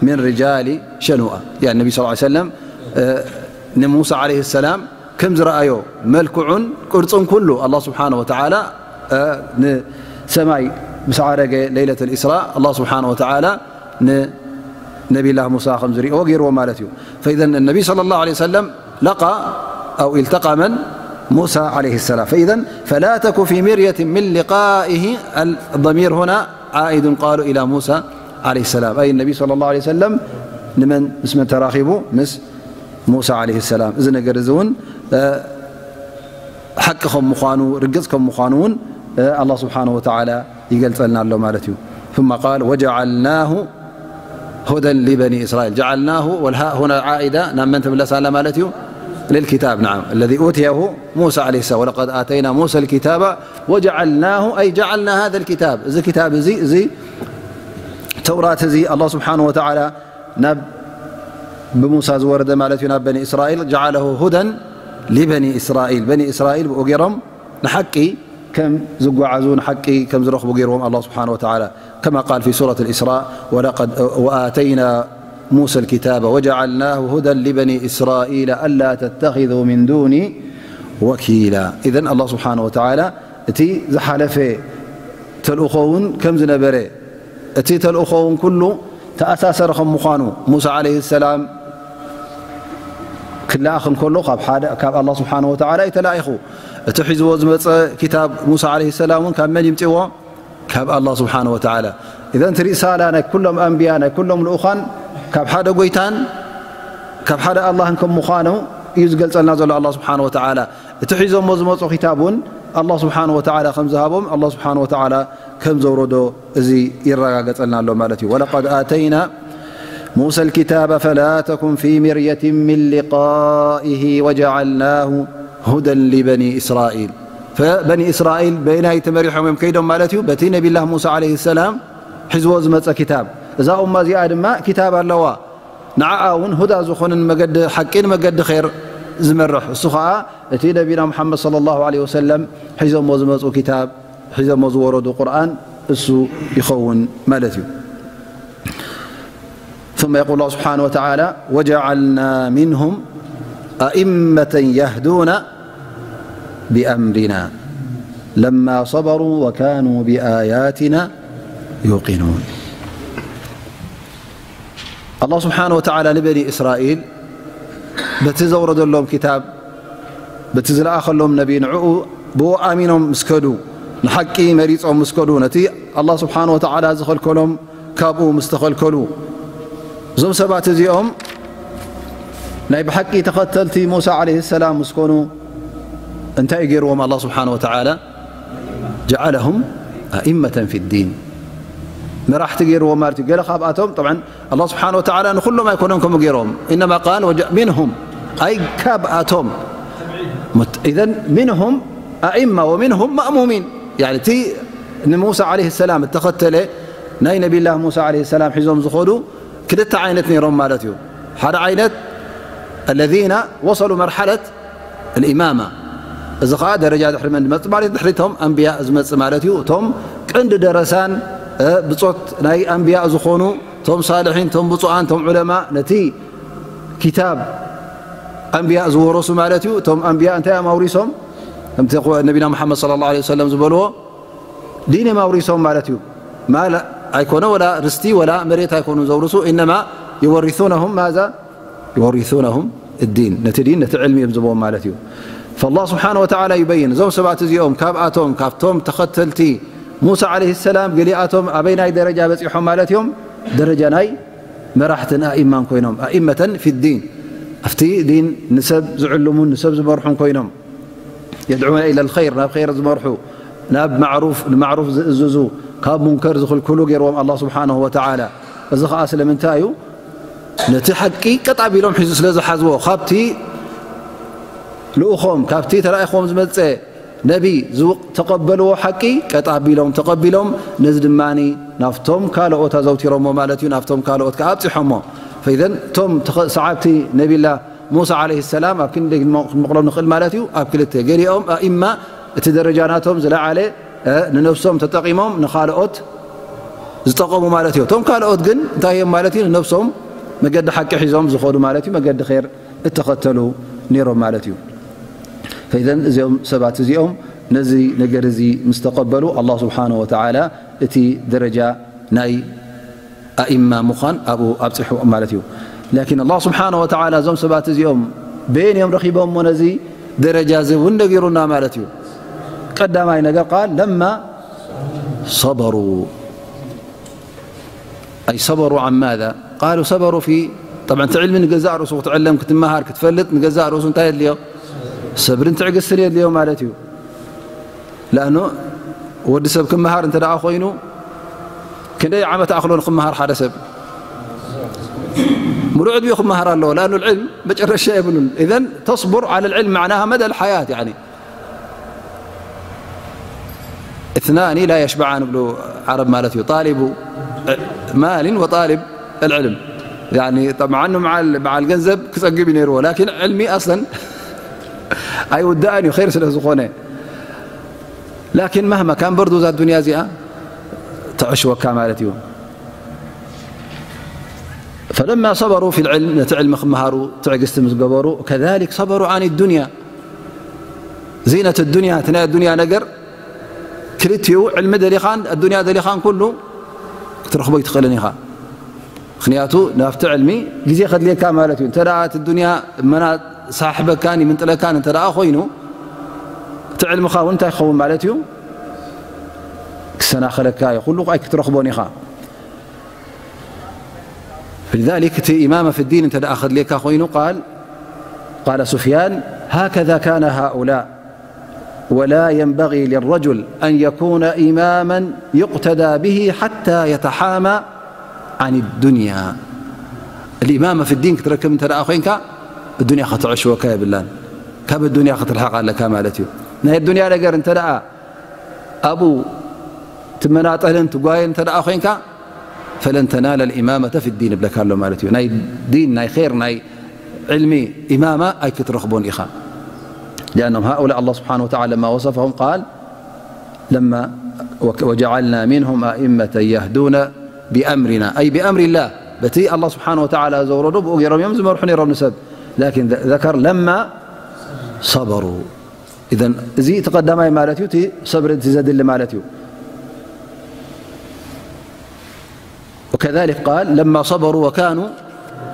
من رجال شنوءة. يعني النبي صلى الله عليه وسلم ንሙሳ عليه السلام ከም ዝረኣዮ መልክዑን ቅርጹን ኩሉ ኣላህ ስብሓነ ወተዓላ ንሰማይ ምስ ዓረገ ለይለት الإسراء ኣላህ ስብሓነ ወተዓላ ንነቢላህ ሙሳ ከም ዝሪእዎ ገይርዎ ማለት እዩ። فإذا النبي صلى الله عليه وسلم لقى أو التقى من؟ موسى عليه السلام. فإذا فلا تك في مرية من لقائه، الضمير هنا عائد قالوا إلى موسى عليه السلام، أي النبي صلى الله عليه وسلم ንመን ምስ መን ተራኺቡ؟ ምስ ሙሳ عليه السلام። እዚ ነገር እዚ እውን ሓቂ ከም ምዃኑ ርግጽ ከም ምዃኑ እውን ኣላህ ስብሓነ ወተዓላ ይገልጸልና ኣሎ ማለት እዩ። ثم قال وجعلناه هدى لبني إسرائيل. جعلناه والهاء هنا عائدة ናብ መን ትምለስ ኣላ ማለት እዩ؟ للكتاب. نعم، الذي أوتيه موسى عليه السلام. ولقد آتينا موسى الكتاب وجعلناه، أي جعلنا هذا الكتاب، እዚ ክታብ እዚ፣ እዚ ተውራት እዚ ኣላህ ስብሓነ ወተዓላ ናብ ብሙሳ ዝወረደ ማለት እዩ ናብ በኒ እስራኤል جعله هدى لبني إسرائيل. በኒ እስራኤል ብኡ ገይሮም ንሓቂ ከም ዝጓዓዙ ንሓቂ ከም ዝረኽቡ ገይርዎም ኣላህ ስብሓነ ወተዓላ። كما قال في سورة الإسراء ولقد وآتينا موسى الكتاب وجعلناه هدى لبني إسرائيل ألا تتخذوا من دوني وكيلا. إذن ኣላህ ስብሓነ ወተዓላ እቲ ዝሓለፈ ተልእኾ እውን ከም ዝነበረ እቲ ተልእኾ እውን ኩሉ ተኣሳሰረ ከም ምዃኑ ሙሳ عليه السلام ክለኣኽ እንከሎ ካብ ሓደ ካብ ኣላህ ስብሓነ ወተዓላ እዩ ተላኢኹ። እቲ ሒዝዎ ዝመፀ ክታብ ሙሳ عليه السلام እውን ካብ መን ይምፅዎ? ካብ ኣላህ ስብሓነ ወተዓላ። إذن እቲ ሪሳላ ናይ ኩሎም ኣንብያ ናይ ኩሎም ልኡኻን ካብ ሓደ ጎይታን ካብ ሓደ ኣላህን ከም ምዃኑ እዩ ዝገልጸልና ዘሎ ኣላህ ስብሓነ ወተዓላ። እቲ ሒዞሞ ዝመፁ ክታብ እውን ኣላህ ስብሓነ ወተዓላ ከም ዝሃቦም ኣላህ ስብሓነ ወተዓላ ከም ዘውረዶ እዚ ይረጋገጸልና ኣሎ ማለት እዩ። ولقد آتينا موسى الكتاب فلا تكن في مرية من لقائه وجعلناه هدى لبني إسرائيل. በኒ እስራኤል በየናይ ተመሪሖም እዮም ከይዶም ማለት እዩ? በቲ ነቢላህ ሙሳ عليه السلام ሒዝዎ ዝመፀ ክታብ። እዛ ኡማ እዚኣ ድማ ክታብ ኣለዋ። ንዓኣ እውን ሁዳ ዝኾንን መገዲ ሓቂን መገዲ ኸይር ዝመርሕ እሱ ኸዓ እቲ ነቢና ሙሓመድ صلى الله عليه وسلم ሒዞሞ ዝመፁ ክታብ ሒዞሞ ዝወረዱ ቁርኣን እሱ ይኸውን ማለት እዩ። ثم يقول الله سبحانه وتعالى وجعلنا منهم أئمة يهدون بأمرنا لما صبروا وكانوا بآياتنا يوقنون. ኣላህ ስብሓነ ወተዓላ ንበኒ እስራኤል በቲ ዘውረደሎም ክታብ በቲ ዝለኣኸሎም ነቢ ንዕኡ ብኡ ኣሚኖም ምስ ከዱ ንሓቂ መሪጾም ምስ ከዱ ነቲ ኣላህ ስብሓነ ወተዓላ ዝኸልከሎም ካብኡ ምስ ተኸልከሉ እዞም ሰባት እዚኦም ናይ ብሓቂ ተኸተልቲ ሙሳ عليه السلام ምስ ኮኑ እንታይ ገይርዎም ኣላህ ስብሓነ ወተዓላ جعلهم أئمة في الدين መራሕቲ ገይርዎም ማለት እዩ። ገለ ካብኣቶም طبعا ኣላህ ስብሓነ ወተዓላ ንኹሎም ኣይኮነን ከምኡ ገይሮም إنما قال وج- منهم أي ካብኣቶም إذن منهم أئمة ومنهم مأمومين يعني እቲ ንሙሳ عليه السلام እተኸተለ ናይ ነቢላህ ሙሳ عليه السلام ሒዞም ዝኸዱ ክልተ ዓይነት ነይሮም ማለት እዩ። ሓደ ዓይነት الذين وصلوا مرحلة الإمامة እዚ ኸዓ ደረጃ ድሕሪ መን ዝመፅእ ማለት ድሕሪ ቶም ኣንብያ ዝመፅእ ማለት እዩ። እቶም ቀንዲ ደረሳን ብፆት ናይ ኣንብያ ዝኾኑ ቶም ሳልሒን ቶም ብፁዓን ቶም ዑለማ ነቲ ክታብ ኣንብያ ዝወረሱ ማለት እዩ። እቶም ኣንብያ እንታይ እዮም ኣውሪሶም? ከምቲ ነቢና ሙሓመድ صلى الله عليه وسلم ዝበልዎ ዲን እዮም ኣውሪሶም ማለት እዩ። ማል ኣይኮነ ወላ ርስቲ ወላ መሬት ኣይኮኑን ዘውርሱ إنما يورثونهم ماذا يورثونهم الدين ነቲ ዲን ነቲ ዕልሚ እዮም ዝቦም ማለት እዩ። فالله سبحانه وتعالى يبين እዞም ሰባት እዚኦም ካብኣቶም ካብቶም ተኸተልቲ ሙሳ عليه السلام ገሊኣቶም ኣበይናይ ደረጃ በፂሖም ማለት እዮም? ደረጃ ናይ መራሕትን ኣኢማን ኮይኖም أئمة في الدين ኣብቲ ዲን ንሰብ ዝዕልሙን ንሰብ ዝመርሑን ኮይኖም يدعون إلى الخير ናብ ኸይር ዝመርሑ ናብ ማዕሩፍ ንማዕሩፍ ዝእዝዙ ካብ ሙንከር ዝኽልክሉ ገይርዎም ኣላህ ስብሓነሁ ወተዓላ። እዚ ኸዓ ስለምንታይ እዩ? ነቲ ሓቂ ቀጥ ኣቢሎም ሒዙ ስለ ዝሓዝዎ ካብቲ ልኡኾም ካብቲ ተላኢኽዎም ዝመፀ ነቢ ዝተቐበልዎ ሓቂ ቀጥ ኣቢሎም ተቐቢሎም ነዚ ድማ ናብቶም ካልኦት ኣዘውቲሮሞ ማለት እዩ ናብቶም ካልኦት ከዓ ኣብፂሖሞ። ፈኢዘን እቶም ሰዓብቲ ነቢላ ሙሳ ዓለይሂ ሰላም ኣብ ክንደይ ክንመቕሎም ንኽእል ማለት እዩ? ኣብ ክልተ። ገሊኦም ኣኢማ እቲ ደረጃ ናቶም ዝለዓለ ንነብሶም ተጠቒሞም ንኻልኦት ዝጠቐሙ ማለት እዩ። እቶም ካልኦት ግን እንታይ እዮም ማለት እዩ? ንነብሶም መገዲ ሓቂ ሒዞም ዝኸዱ ማለት እዩ። መገዲ ር እተኸተሉ ነይሮም ማለት እዩ። ፈኢዘን እዚኦም ሰባት እዚኦም ነዚ ነገር እዚ ምስ ተቐበሉ ኣላ ስብሓን ወተዓላ እቲ ደረጃ ናይ ኣእማ ምዃን ኣብኡ ኣብፅሑ ማለት እዩ። ላኪን ኣላ ስብሓን ወተዓላ እዞም ሰባት እዚኦም በየን እዮም ረኺቦም እሞ ነዚ ደረጃ እዚ እውን ነጊሩና ማለት እዩ። ቀዳማይ ነገር ቃል ለማ ሰበሩ ኣይ ሰበሩ ዓን ማذا ቃሉ ሰበሩ ፊ طبعا እቲ ዕልሚ ንገዛእ ርእሱ ክትዕለም ክትመሃር ክትፈልጥ ንገዛእ ርእሱ እንታይ የድልዮ? ሰብርን ትዕግስትን የድልዮ ማለት እዩ። ለኣኑ ወዲ ሰብ ክመሃር እንተ ደኣ ኮይኑ ክንደይ ዓመት ኣኽሎ ንክመሃር ሓደ ሰብ ሙሉእ ዕድሚኡ ክመሃር ኣለዎ። ለኣኑ ዕልም መጨረሻ የብሉን። إذن تصبر على العلم معناها مدى الحياة يعني اثنان لا يشبعان ብሉ ዓረብ ማለት እዩ። ጣሊቡ ማልን ወጣሊብ العلم يعني طبعا በዓል ገንዘብ ክጸግብ እዩ ነይርዎ ላኪን ዕልሚ ኣስለን ኣይውዳእን እዩ ር ስለ ዝኾነ ላኪን መህማ ካን በርዱ እዛ ዱንያ እዚኣ ተዕሽወካ ማለት እዩ። فلما صبروا في العلم ነቲ ዕልሚ ክመሃሩ ትዕግስቲ ምስ ገበሩ كذلك صبروا عن الدنيا ዚነት ዱንያ እቲ ናይ ኣዱንያ ነገር ክልቲኡ ዕልሚ ደሊኻን ኣዱንያ ደሊኻን ኩሉ ክትረኽቦ ይትኽእልን ኢኻ። ምኽንያቱ ናብቲ ዕልሚ ግዜ ከድልየካ ማለት እዩ። እንተ እቲ ዱንያ መና ሳሕበካን ይምንጥለካን እንተ ኮይኑ እቲ ዕልምኻ እውን እንታይ ክኸውን ማለት እዩ? ክሰናኸለካ እዩ። ኩሉ ኣይ ክትረኽቦን ኢኻ። فلذلك እቲ إمامة في الدين እንተ ደኣ ከድልየካ ኮይኑ ቃል قال سفيان هكذا كان هؤلاء ولا ينبغي للرجل أن يكون إماما يقتدى به حتى يتحامى عن الدنيا الإمامة في الدين ክትረክብ እንተ ደኣ ኮይንካ الدنيا ከተዕሽወካ የብላን። ካብ الدنيا ክትርሕቕ ኣለካ ማለት እዩ። ናይ الدنيا ነገር እንተ ደኣ ኣብኡ ትመናጠልን ትጓየን እንተ ደኣ ኮይንካ فلن تنال الإمامة في الدين ይብለካ ኣሎ ማለት እዩ። ናይ ዲን ናይ ር ናይ ዕልሚ إمامة ኣይክትረኽቦን ኢኻ። لأنهم هؤلاء الله سبحانه وتعالى لما وصفهم قال لما وجعلنا منهم أئمة يهدون بأمرنا أي بأمر الله በቲ الله سبحانه وتعالى ዘውረዶ ብኡ ገይሮም እዮም ዝመርሑ ነይሮም ንሰብ لكن ذكر لما صبروا إذن እዚ እቲ ቀዳማይ ማለት እዩ። እቲ ሰብሪ እቲ ዘድሊ ማለት እዩ። وكذلك قال لما صبروا وكانوا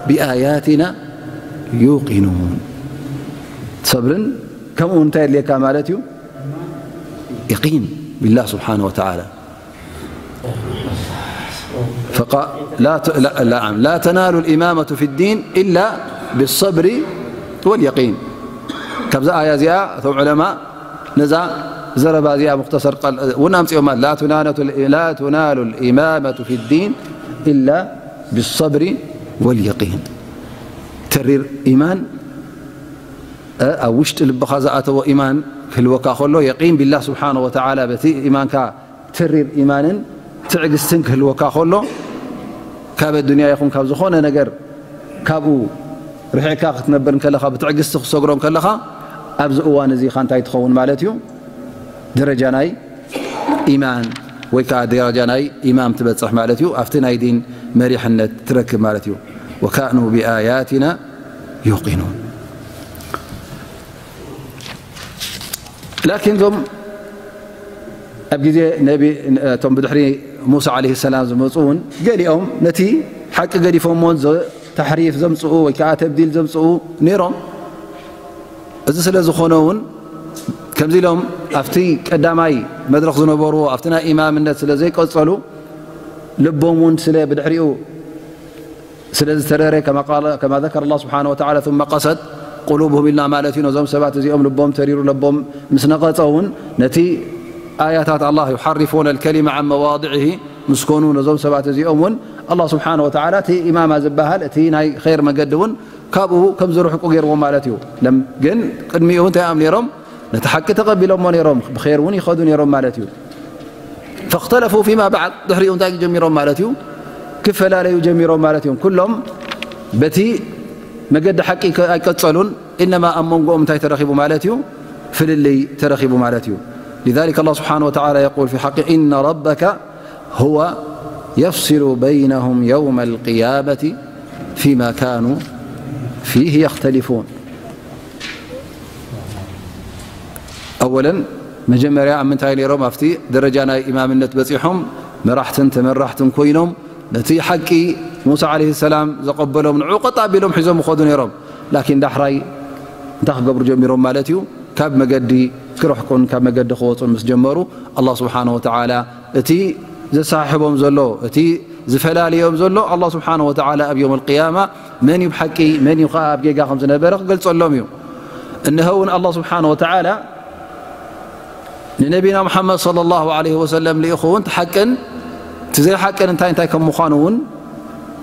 بآياتنا يوقنون ሰብርን ከምኡ እንታይ የድልየካ ማለት እዩ? يقين بالله سبحانه وتعالى فقال لا, ت... لا, لا, لا تنال الإمامة في الدين إلا بالصبر واليقين ካብዛ ኣያ እዚኣ እቶም ዑለማ ነዛ ዘረባ እዚኣ مختصر ቃል እውን ኣምፅኦማ لا تنال الإمامة في الدين إلا بالصبر واليقين ተሪር إيمان ኣብ ውሽጢ ልብኻ ዝኣተዎ إيمان ክህልወካ ከሎ يقين بالله سبحانه وتعالى በቲ إيمان ካ ተሪር إيمان ን ትዕግስትን ክህልወካ ከሎ ካብ ኣዱንያ ይኹን ካብ ዝኾነ ነገር ካብኡ ርሒቕካ ክትነብር እንከለኻ ብትዕግስቲ ክትሰግሮ እንከለኻ ኣብዚ እዋን እዚ ኻ እንታይ ትኸውን ማለት እዩ? ደረጃ ናይ إيمان ወይ ከዓ ደረጃ ናይ إمام ትበፅሕ ማለት እዩ። ኣብቲ ናይ ዲን መሪሕነት ትረክብ ማለት እዩ። وكانوا بآياتنا يوقنون ላኪን እዞም ኣብ ግዜ ነቢ እቶም ብድሕሪ ሙሳ ዓለይሂ ሰላም ዝመፁ እውን ገሊኦም ነቲ ሓቂ ገዲፎሞ ተሕሪፍ ዘምፅኡ ወይ ከዓ ተብዲል ዘምፅኡ ነይሮም። እዚ ስለ ዝኾነ እውን ከምዚ ኢሎም ኣብቲ ቀዳማይ መድረኽ ዝነበርዎ ኣብቲ ናይ ኢማምነት ስለ ዘይቀፀሉ ልቦም እውን ስለ ብድሕሪኡ ስለ ዝተረረ كما ذكر الله سبحانه وتعالى ثم قست قلوبهم ኢልና ማለት እዩ። ነዞም ሰባት እዚኦም ልቦም ተሪሩ ልቦም ምስ ነቐጸ እውን ነቲ ኣያታት الله يحرفون الكلمة عن مواضعه ምስ ኮኑ ነዞም ሰባት እዚኦም እውን الله سبحانه وتعالى እቲ ኢማማ ዝበሃል እቲ ናይ ኸይር መገዲ እውን ካብኡ ከም ዝርሕቁ ገይርዎም ማለት እዩ። ለም ግን ቅድሚኡ እንታይ እዮም ነይሮም? ነቲ ሓቂ ተቐቢሎሞ ነይሮም ብኸይር እውን ይኸዱ ነይሮም ማለት እዩ። فاختلفوا فيما بعد ድሕሪኡ እንታይ ጀሚሮም ማለት እዩ? ክፈላለዩ ጀሚሮም ማለት እዮም። ኩሎም በቲ መገዲ ሓቂ ኣይቀጸሉን። إنما ኣብ መንጎኦም እንታይ ተረኺቡ ማለት እዩ? ፍልልይ ተረኺቡ ማለት እዩ። لذلك الله سبحانه وتعالى يقول في حقه: إن ربك هو يفصل بينهم يوم القيامة فيما كانوا فيه يختلفون. أولا، መጀመርያ ኣብ ምንታይ ነይሮም? ኣብቲ ደረጃ ናይ ኢማምነት በጺሖም መራሕትን ተመራሕትን ኮይኖም ነቲ ሓቂ ሙሳ ዓለይሂ ሰላም ዘቐበሎም ንዑ ቀጥ ኣቢሎም ሒዞም ይኸዱ ነይሮም። ላኪን ዳሕራይ እንታይ ክገብሩ ጀሚሮም ማለት እዩ? ካብ መገዲ ክርሕቁን ካብ መገዲ ክወፁን ምስ ጀመሩ፣ ኣላህ ስብሓነ ወተዓላ እቲ ዘሰሓሕቦም ዘሎ፣ እቲ ዝፈላልዮም ዘሎ፣ ኣላህ ስብሓነ ወተዓላ ኣብ የውመል ቅያማ መን እዩ ብሓቂ፣ መን እዩ ከዓ ኣብ ጌጋ ከም ዝነበረ ክገልፀሎም እዩ። እነሆ እውን ኣላህ ስብሓነ ወተዓላ ንነቢና ሙሓመድ ሰለላሁ ዐለይሂ ወሰለም ልኢኹ እውን እቲ ሓቅን እቲ ዘይሓቅን እንታይ እንታይ ከም ምዃኑ እውን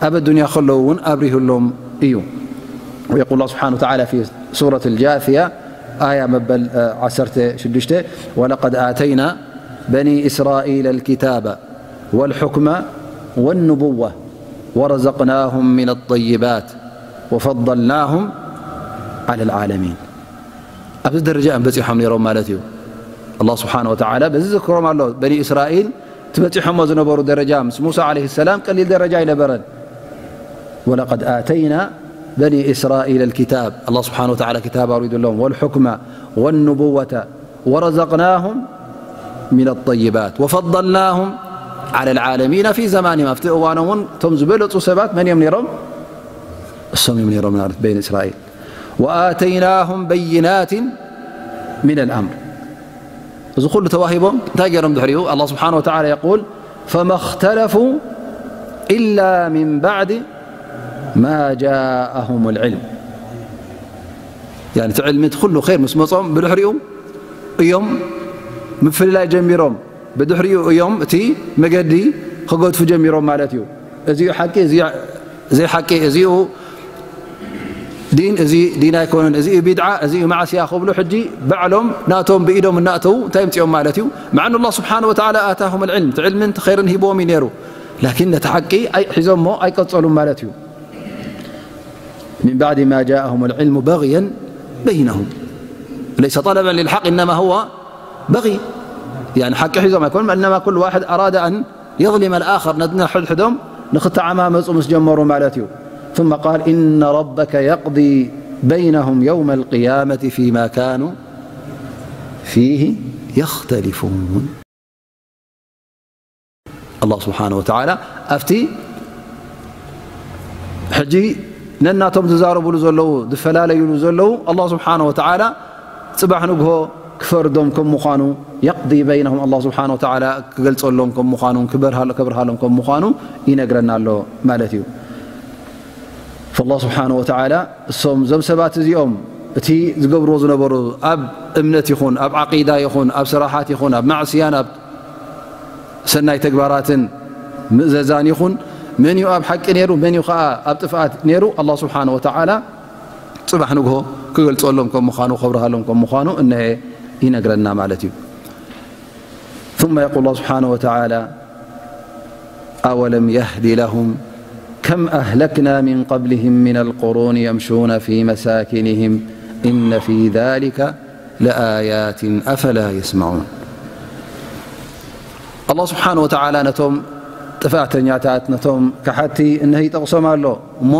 ኣብ ኣዱንያ ከለዉ እውን ኣብሪሁሎም እዩ። ويقول الله سبحانه وتعالى في سورة الجاثية، آية መበል ዓሰርተ ሽዱሽተ: ولقد آتينا بني إسرائيل الكتاب والحكم والنبوة ورزقناهم من الطيبات وفضلناهم على العالمين. ኣብዚ ደረጃ እዮም በፂሖም ነይሮም ማለት እዩ። ኣላህ ስብሓነ ወተዓላ በዚ ዝዝክሮም ኣሎ። በኒ እስራኤል እቲ በፂሖሞ ዝነበሩ ደረጃ ምስ ሙሳ ዓለይሂ ሰላም ቀሊል ደረጃ ኣይነበረን። ولقد آتينا بني إسرائيل الكتاب، ኣላህ ስብሓነ ወተዓላ ክታብ ኣውሪዱሎም፣ والحكم والنبوة ورزقناهم من الطيبات وفضلناهم على العالمين في زمانهم። ኣብቲ እዋኖም እውን እቶም ዝበለፁ ሰባት መን እዮም ነይሮም? እሶም እዮም ነይሮም ማለት በኒ እስራኤል። وآتيناهم بينات من الأمر። እዚ ኩሉ ተዋሂቦም እንታይ ገይሮም ድሕሪኡ? ኣላህ ስብሓነ ወተዓላ የቁል: فما اختلفوا إلا من بعد ما جاءهم العلم። ያኒ እቲ ዕልሚ እቲ ኩሉ ኸይር ምስ መጾም ብድሕሪኡ እዮም ምፍልላይ ጀሚሮም። ብድሕሪኡ እዮም እቲ መገዲ ክገድፉ ጀሚሮም ማለት እዩ። እዚኡ ሓቂ፣ እዚኡ ዘይሓቂ፣ እዚኡ ዲን፣ እዚ ዲን ኣይኮነን፣ እዚኡ ቢድዓ፣ እዚኡ ማዕስያ ክብሉ ሕጂ ባዕሎም ናቶም ብኢዶም እናእተዉ እንታይ ምፅኦም ማለት እዩ? مع أن الله سبحانه وتعالى آتاهم العلم፣ እቲ ዕልምን እቲ ኸይርን ሂብዎም እዩ ነይሩ። ላኪን ነቲ ሓቂ ኣይ-፣ ሒዞሞ ኣይቀጸሉን ማለት እዩ። من بعد ما جاءهم العلم بغيا بينهم، ليس طلبا للحق إنما هو بغي، يعني ሓቂ ሒዞም ኣይኮኑን، إنما كل واحد أراد أن يظلم الآخر፣ ነድና ሕድሕዶም ንኽተዓማመፁ ምስ ጀመሩ ማለት እዩ። ثم قال: إن ربك يقضي بينهم يوم القيامة فيما كانوا فيه يختلفون. ኣላህ ስብሓነ ወተዓላ ኣብቲ ሕጂ ነናቶም ዝዛረቡሉ ዘለዉ፣ ዝፈላለዩሉ ዘለዉ፣ ኣላህ ስብሓነ ወተዓላ ፅባሕ ንግሆ ክፈርዶም ከም ምዃኑ፣ يقضي بينهم، ኣላህ ስብሓነ ወተዓላ ክገልፀሎም ከም ምዃኑ፣ ክበርሃሎ-፣ ከብርሃሎም ከም ምዃኑ ይነግረና ኣሎ ማለት እዩ። فالله سبحانه وتعالى እሶም እዞም ሰባት እዚኦም እቲ ዝገብርዎ ዝነበሩ ኣብ እምነት ይኹን ኣብ ዓቂዳ ይኹን ኣብ ስራሓት ይኹን ኣብ ማዕስያን ኣብ ሰናይ ተግባራትን ምእዘዛን ይኹን መን እዩ ኣብ ሓቂ ነይሩ መን እዩ ከዓ ኣብ ጥፍኣት ነይሩ ኣላህ ስብሓነ ወተዓላ ፅባሕ ንግሆ ክገልፀሎም ከም ምዃኑ ከብርሃሎም ከም ምዃኑ እነሀ ይነግረና ማለት እዩ። ثم يقول الله سبحانه وتعالى: أولم يهد لهم كم أهلكنا من قبلهم من القرون يمشون في مساكنهم إن في ذلك لآيات أفلا يسمعون. ኣላህ ስብሓነ ወተዓላ ነቶም ጥፍኣተኛታት ነቶም ከሓቲ እነሀ ይጠቕሶም ኣሎ እሞ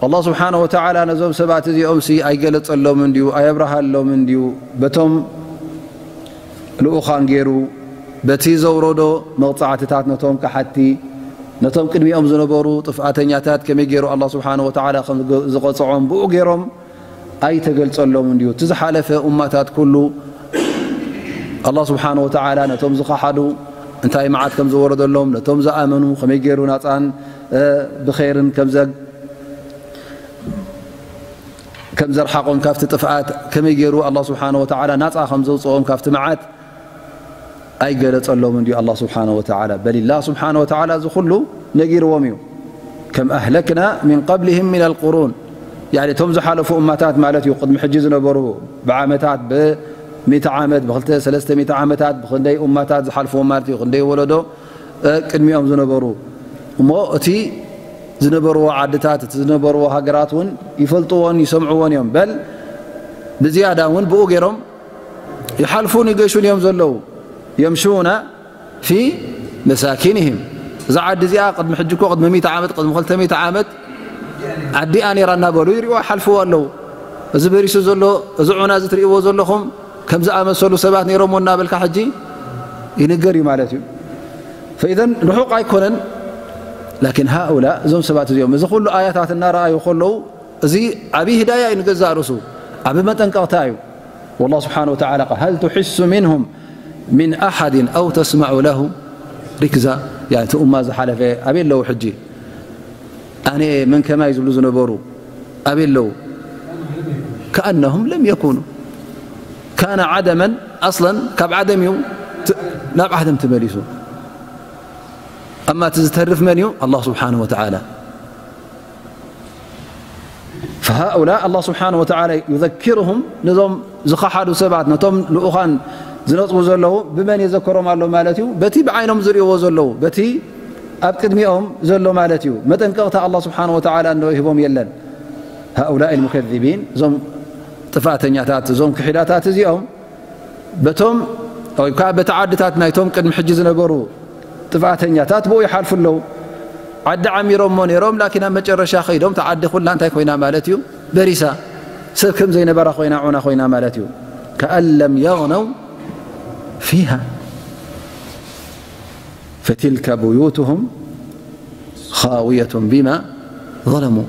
ኣላህ ስብሓነ ወተዓላ ነዞም ሰባት እዚኦም ሲ ኣይገለጸሎምን ድዩ ኣየብርሃሎምን ድዩ በቶም ልኡኻን ገይሩ በቲ ዘውረዶ መቕጻዕትታት ነቶም ከሓቲ ነቶም ቅድሚኦም ዝነበሩ ጥፍኣተኛታት ከመይ ገይሩ ኣላህ ስብሓነ ወተዓላ ከም ዝገ-፣ ዝቐጽዖም ብኡ ገይሮም ኣይተገልጸሎምን ድዩ? እቲ ዝሓለፈ ኡማታት ኩሉ ኣላህ ስብሓነ ወተዓላ ነቶም ዝኸሓዱ እንታይ መዓት ከም ዝወረደሎም፣ ነቶም ዝኣመኑ ከመይ ገይሩ ናጻን፣ እ፣ ብኸይርን ከም ዘ-፣ ከም ዘርሓቖም ካብቲ ጥፍኣት፣ ከመይ ገይሩ ኣላህ ስብሓነ ወተዓላ ናጻ ከም ዘውጽኦም ካብቲ መዓት፣ ኣይገለጸሎምን ድዩ ኣላህ ስብሓነ ወተዓላ? በሊላህ ስብሓነ ወተዓላ እዚ ኩሉ ነጊርዎም እዩ። ከም ኣህለክና ሚን ቀብሊሂም ሚነል ቁሩን፣ ያኒ እቶም ዝሓለፉ እማታት ማለት እዩ። ቅድሚ ሕጂ ዝነበሩ ብዓመታት፣ ብሚእቲ ዓመት፣ ብክልተ ሰለስተ ሚእቲ ዓመታት፣ ብክንደይ እማታት ዝሓልፍዎም ማለት እዩ። ክንደይ ወለዶ፣ እ፣ ቅድሚኦም ዝነበሩ። እሞ እቲ ዝነበርዎ ዓድታት፣ እቲ ዝነበርዎ ሃገራት እውን ይፈልጥዎን ይሰምዕዎን እዮም። በል ብዝያዳ እውን ብኡ ገይሮም ይሓልፉን ይገሹን እዮም ዘለዉ። የምሹነ ፊ መሳኪንህም። እዛ ዓዲ እዚኣ ቅድሚ ሕጂ እኮ ቅድሚ ሚእቲ ዓመት፣ ቅድሚ ክልተ ሚእቲ ዓመት ዓዲኣ ነይራ እናበሉ ይሪእዋ ይሓልፍዎ ኣለዉ። እዚ በሪሱ ዘሎ፣ እዚ ዑና እዚ ትርእይዎ ዘለኹም ከም ዝኣመሰሉ ሰባት ነይሮምዎ እናበልካ ሕጂ ይንገር እዩ ማለት እዩ። ፈኢዘን ርሑቕ ኣይኮነን። ላኪን ሃኡላ፣ እዞም ሰባት እዚኦም እዚ ኩሉ ኣያታት እናረኣዩ ከለዉ፣ እዚ ዓብዪ ህዳያ እዩ ንገዛእ ርእሱ፣ ዓቢ መጠንቀቕታ እዩ። والله سبحانه وتعالى قال: هل تحس منهم من أحد أو تسمع لهم ركزا؟ يعني، እቲ ኡማ ዝሓለፈ ኣበይ ኣለዉ ሕጂ? ኣነ መን ከማይ ዝብሉ ዝነበሩ ኣበይ ኣለዉ? كأنهم لم يكونوا. كان عدما أصلا، ካብ ዓደም እዩ ት-፣ ናብ ዓደም ተመሊሱ። ኣማ እቲ ዝተርፍ መን እዩ? ኣላህ ስብሓነሁ ወተዓላ። فهؤلاء الله سبحانه وتعالى يذكرهم، ነዞም ዝኸሓዱ ሰባት፣ ነቶም ልኡኻን ዝነጥቡ ዘለዉ ብመን የዘከሮም ኣሎ ማለት እዩ? በቲ ብዓይኖም ዝርእይዎ ዘለዉ፣ በቲ ኣብ ቅድሚኦም ዘሎ ማለት እዩ። መጠንቀቕታ ኣላህ ስብሓነሁ ወተዓላ እንዶ ሂቦም የለን። هؤلاء المكذبين، እዞም ጥፍኣተኛታት፣ እዞም ክሒዳታት እዚኦም በቶም ወይ ከዓ በቲ ዓድታት ናይቶም ቅድሚ ሕጂ ዝነበሩ ጥፍኣተኛታት ብኡ ይሓልፉ ኣለዉ። ዓዲ ዓሚሮሞ ነይሮም፣ ላኪን ኣብ መጨረሻ ከይዶም፣ እታ ዓዲ ኩላ እንታይ ኮይና ማለት እዩ? በሪሳ። ሰብ ከም ዘይነበራ ኮይና፣ ዑና ኮይና ማለት እዩ። كأن لم يغنوا فيها. فتلك بيوتهم خاوية بما ظلموا.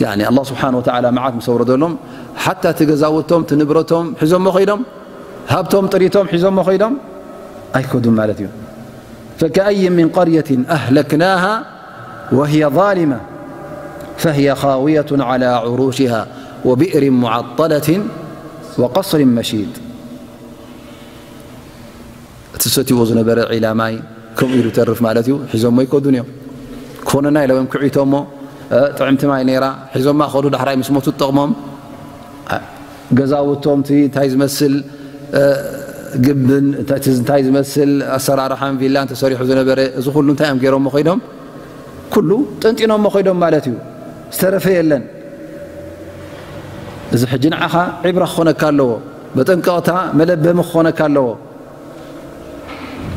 يعني الله سبحانه وتعالى መዓት ምስ ኣውረደሎም፣ ሓታ እቲ ገዛውቶም፣ እቲ ንብረቶም ሒዞሞ ኸይዶም፣ ሃብቶም ጥሪቶም ሒዞሞ ኸይዶም ኣይከዱን ማለት እዩ። فكأي من قرية أهلكناها وهي ظالمة فهي خاوية على عروشها وبئر معطلة وقصر مشيد. እቲ ዝሰትይዎ ዝነበረ ዒላ ማይ ከምኡ ኢሉ ይተርፍ ማለት እዩ። ሒዞሞ ኣይከዱን እዮም። ክኾነና ኢሎም እዮም ክዒቶሞ፣ እ፣ ጥዕምቲ ማይ ነይራ፣ ሒዞማ ከዱ። ዳሕራይ ምስ ሞቱ ትጠቕሞም። እ፣ ገዛውቶም፣ እቲ እንታይ ዝመስል፣ እ፣ ግብን፣ እቲ እንታይ ዝመስል ኣሰራርሓን ቪላን ተሰሪሑ ዝነበረ፣ እዚ ኩሉ እንታይ እዮም ገይሮሞ ከይዶም? ኩሉ ጠንጢኖሞ ከይዶም ማለት እዩ። ዝተረፈ የለን። እዚ ሕጂ ንዓኻ ዒብራ ክኾነካ ኣለዎ። መጠንቀቕታ መለበሚ ክኾነካ ኣለዎ።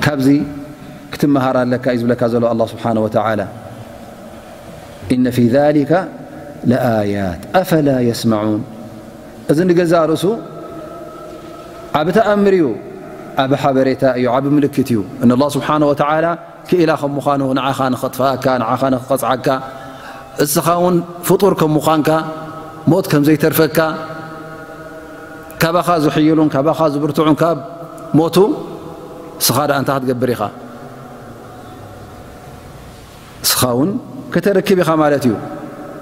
ካብዚ ክትመሃር ኣለካ እዩ ዝብለካ ዘሎ ኣላህ ስብሓነሁ ወተዓላ። إن في ذلك لآيات أفلا يسمعون. እዚ ንገዛእ ርእሱ ዓቢ ተኣምር እዩ፣ ዓቢ ሓበሬታ እዩ፣ ዓቢ ምልክት እዩ። እን ኣላህ ስብሓነሁ ወተዓላ ክኢላ ከም ምዃኑ ንዓኻ ንኸጥፍኣካ፣ ንዓኻ ንኽቐጽዓካ፣ እስኻ እውን ፍጡር ከም ምዃንካ፣ ሞት ከም ዘይተርፈካ፣ ካባኻ ዝሕይሉን ካባኻ ዝብርትዑን ካብ ሞቱ፣ እስኻ ደኣ እንታይ ክትገብር ኢኻ? እስኻ እውን ከተርክብ ኢኻ ማለት እዩ።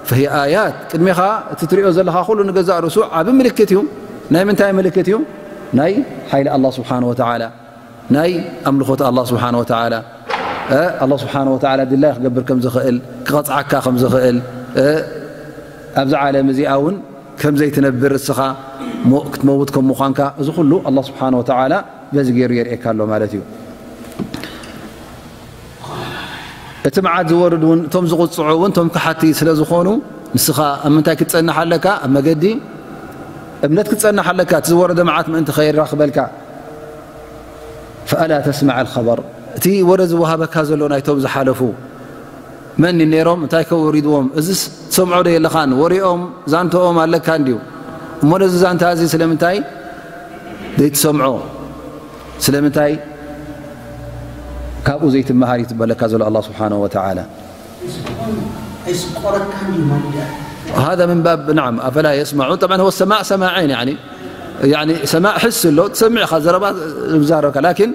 فهي آيات፣ ቅድሜኻ እቲ ትሪኦ ዘለኻ ኩሉ ንገዛእ ርእሱ ዓቢ ምልክት እዩ። ናይ ምንታይ ምልክት እዩ? ናይ ሓይሊ ኣላህ ስብሓነሁ ወተዓላ። ናይ ኣምልኾት ኣላህ ስብሓነሁ ወተዓላ፣ እ፣ ኣላህ ስብሓነሁ ወተዓላ ድላይ ክገብር ከም ዝኽእል፣ ክቐጽዓካ ከም ዝኽእል፣ እ፣ ኣብዚ ዓለም እዚኣ እውን ከም ዘይትነብር እስኻ ሞ-፣ ክትመውት ከም ምዃንካ፣ እዚ ኩሉ ኣላህ ስብሓነሁ ወተዓላ በዚ ገይሩ የርእየካ ኣሎ ማለት እዩ። እቲ መዓት ዝወርድ እውን፣ እቶም ዝቕጽዑ እውን፣ እቶም ከሓቲ ስለ ዝኾኑ፣ ንስኻ ኣብ ምንታይ ክትጸንሕ ኣለካ? ኣብ መገዲ እምነት ክትጸንሕ ኣለካ። እቲ ዝወረደ መዓት ምእንቲ ከይራኽበልካ። فألا تسمع الخبر، እቲ ወረ ዝወሃበካ ዘሎ ናይቶም ዝሓለፉ መን ነይሮም? እንታይ ከ ወሪድዎም? እዚስ ትሰምዖ ዶ የለኻን? ወሬኦም፣ ዛንተኦም ኣለካ እንድዩ። እሞ ነዚ ዛንታ እዚ ስለምንታይ ዘይትሰምዖ? ስለምንታይ ካብኡ ዘይትመሃር እዩ ዝበለካ ዘሎ ኣላህ ስብሓነሁ ወተዓላ። ኣይስቆረካን እዩ ማለት እዩ። هذا من باب، نعم، أفلا يسمعون. طبعا هو السماع سماعين، يعني، يعني سماع حس له، تسمع خا زربا زارك، لكن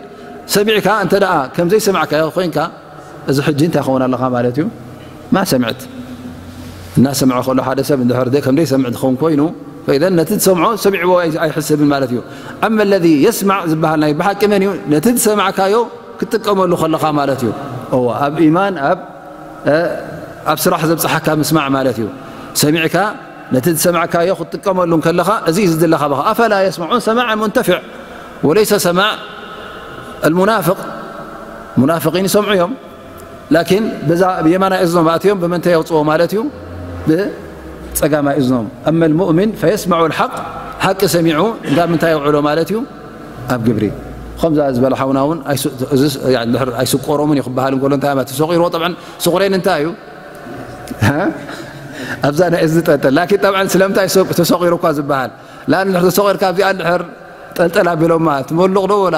سمعك أنت لا، كم زي سمعك يا أخوينك، إذا حج أنت أخونا الله ما عليه، ما سمعت. الناس سمعوا خلوا حدا سب، إنه هردي كم زي سمع دخون كوينو، فإذا نتد سمعوا، سمعوا أي، أي حس بالمالتيو. أما الذي يسمع زبها لنا بحق من يو، نتد سمعك يو، ክትጥቀመሉ ከለኻ ማለት እዩ። እወ፣ ኣብ ኢማን፣ ኣብ፣ እ፣ ኣብ ስራሕ ዘብጽሓካ ምስማዕ ማለት እዩ። ሰሚዕካ፣ ነቲ ዝሰማዕካዮ ክትጥቀመሉ እንከለኻ፣ እዚ እዩ ዝድለኻ ብኻ። أفلا يسمعون سماعا منتفع وليس سماع المنافق. ሙናፍቒን ይሰምዑ እዮም። ላኪን በዛ ብየማናይ እዝኖም ኣእትዮም፣ ብመንተ የውፅዎ ማለት እዩ? ብፀጋማይ እዝኖም። أما المؤمن فيسمع الحق ሓቂ ሰሚዑ እንዳ ምንታይ የውዕሎ ማለት እዩ? ኣብ ግብሪ። ከምዛ ዝበለ ሓውና እውን ኣይስቆሮምን እዩ ክበሃል እንከሎ እንታይ ማለት ተሰቂርዎ? ጠብዓን ስቑሬን እንታይ እዩ? ኣብዛ ናይ እዝኒ ጠልጠል ላኪን ጠብዓን ስለምንታይ ተሰቂሩ እኳ ዝበሃል ላ ንድሕር ተሰቂርካ ኣብዚኣ ንድሕር ጠልጠል ኣቢሎማ ትመልቕ ዶ ወላ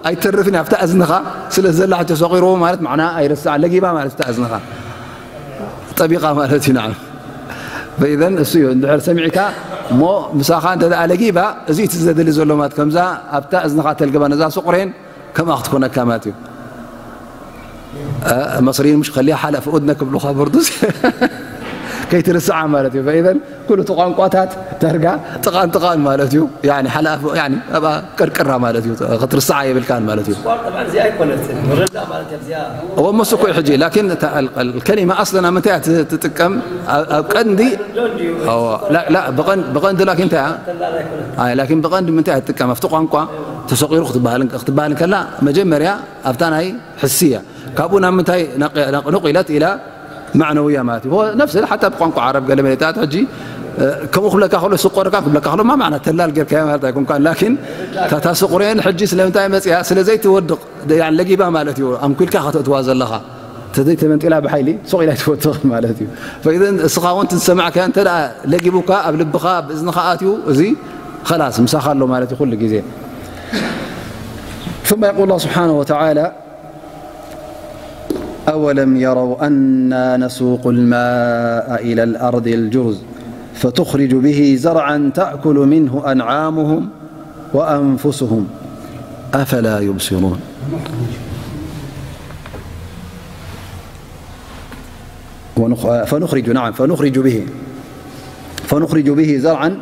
ኣይተርፍን ኣብታ እዝንኻ ስለ ዘላ ተሰቂርዎ ማለት ማዕና ኣይረስዓ ለጊባ ማለት እታ እዝንኻ ጠቢቓ ማለት እዩ። ንዓ ፈኢዘን እሱ እዩ እንድሕር ሰሚዕካ እሞ ምሳኻ እንተ ደኣ ለጊባ እዚ እቲ ዘድሊ ዘሎ ማለት ከምዛ ኣብታ እዝንኻ ተልግባ ነዛ ስቑሬን ከምኣ ክትኮነካ ማለት እዩ። መصريين مش خليها حلق في أذنك ብሉኻ በርዱስ ከይትርስዓ ማለት እዩ። فإذا ኩሉ እቲ ቋንቋታት ዳርጋ ጥቓን ጥቓን ማለት እዩ። يعني حلق في يعني ኣብኣ ቅርቅራ ማለት እዩ። ክትርስዓ የብልካን ማለት እዩ። እዚኣ ኣይኮነትን መረዳእ ማለት እያ። እዚኣ እዎ መስ እኮ እዩ ሕጂ ላኪን الكلمة أصلا ኣብ ምንታይ እያ ትጥቀም? ኣብ ቀንዲ ብቐንዲ ላኪን እንታይ እያ? ላኪን ብቐንዲ ምንታይ እያ ትጥቀም ኣብቲ ቋንቋ ተሰቂሩ ክትበሃል እንከላ መጀመርያ ኣብታ ናይ ሕስያ ካብኡ ናብ ምንታይ نقلت إلى معنوية ማለት እዩ. نفس حتى ብቋንቋ ዓረብ ገለ መለታት ሕጂ ከምኡ ክብለካ ከሎ ስቆርካ ክብለካ ከሎ ማ ማዕና ተላል ጌርካዮ ማለት ኣይኮንካን ላኪን ታታ ስቁሬን ሕጂ ስለምንታይ መፅያ ስለ ዘይትወድቕ ለጊባ ማለት እዩ። ኣንኩልካ ከተእትዋ ዘለኻ ተዘይተመንጢላ ብሓይሊ ሱቕ ኢላ ኣይትወድቕን ማለት እዩ። فإذا እስኻ እውን ትዝሰማዕካ እንተ ለጊቡካ ኣብ ልብኻ ብእዝንኻ ኣትዩ እዚ خلاص ምሳኻ ኣሎ ማለት እዩ ኩሉ ግዜ ثم يقول الله سبحانه وتعالى أولم يروا أنا نسوق الماء إلى الأرض الجرز فتخرج به زرعا تأكل منه أنعامهم وأنفسهم أفلا يبصرون فنخرج نعم فنخرج به فنخرج به زرعا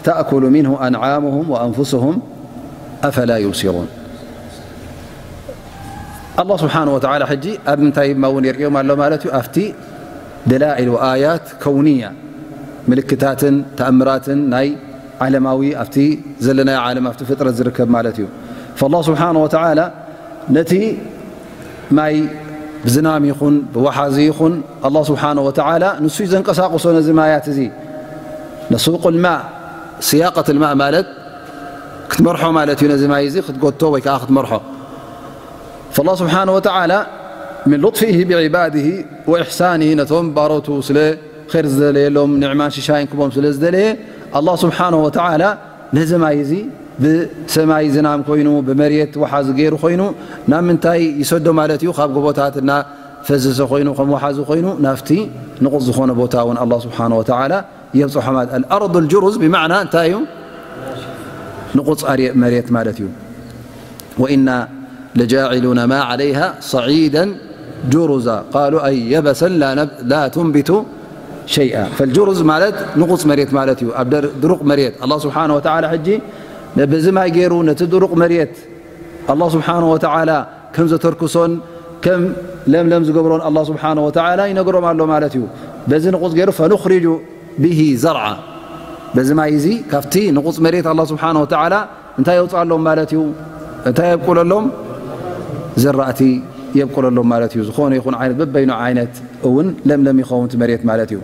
تأكل منه أنعامهم وأنفسهم أفلا يبصرون الله سبحانه وتعالى ሕጂ ኣብ ምንታይ ድማ እውን የርእዮም ኣሎ ማለት እዩ ኣብቲ دلائل وآيات كونية ምልክታትን ተኣምራትን ናይ ዓለማዊ ኣብቲ ዘለናዮ ዓለም ኣብቲ ፍጥረት ዝርከብ ማለት እዩ فالله سبحانه وتعالى ነቲ ማይ ብዝናም ይኹን ብወሓዚ ይኹን الله سبحانه وتعالى ንሱ እዩ ዘንቀሳቕሶ ነዚ ማያት እዚ نسوق الماء سياقة الماء ማለት ክትመርሖ ማለት እዩ ነዚ ማይ እዚ ክትጎቶ ወይ ከዓ ክትመርሖ فالله سبحانه وتعالى من لطفه بعباده وإحسانه ነቶም ባሮቱ ስለ ኸይር ዝደለየሎም ንዕማን ሽሻይን ክቦም ስለ ዝደለየ الله سبحانه وتعالى ነዚ ማይ እዚ ብሰማይ ዝናም ኮይኑ ብመሬት ወሓዚ ገይሩ ኮይኑ ናብ ምንታይ ይሰዶ ማለት እዩ ካብ ጎቦታት እና ፈዘሰ ኮይኑ ከም ወሓዚ ኮይኑ ናብቲ ንቑፅ ዝኾነ ቦታ እውን الله سبحانه وتعالى የብፅሖ ማለት الأرض الجرز ብማዕና እንታይ እዩ ንቑፅ መሬት ማለት እዩ وإنا لجاعلون ما عليها صعيدا جرزا قالوا أي يبسا لا, نب... لا تنبت شيئا فالجرز ማለት ንቑፅ መሬት ማለት እዩ ኣብ ድሩቕ መሬት الله سبحانه وتعالى ሕጂ በዚ ማይ ገይሩ ነቲ ድሩቕ መሬት الله سبحانه وتعالى ከም ዘተርክሶን ከም ለምለም ዝገብሮን الله سبحانه وتعالى ይነግሮም ኣሎ ማለት እዩ በዚ ንቑፅ ገይሩ فنخرج به زرعا በዚ ማይ እዚ ካብቲ ንቑፅ መሬት الله سبحانه وتعالى እንታይ የውፅኣሎም ማለት እዩ እንታይ የብቁለሎም ዝራእቲ የብቁለሎም ማለት እዩ ዝኾነ ይኹን ዓይነት በበይኑ ዓይነት እውን ለምለም ይኸውን እቲ መሬት ማለት እዩ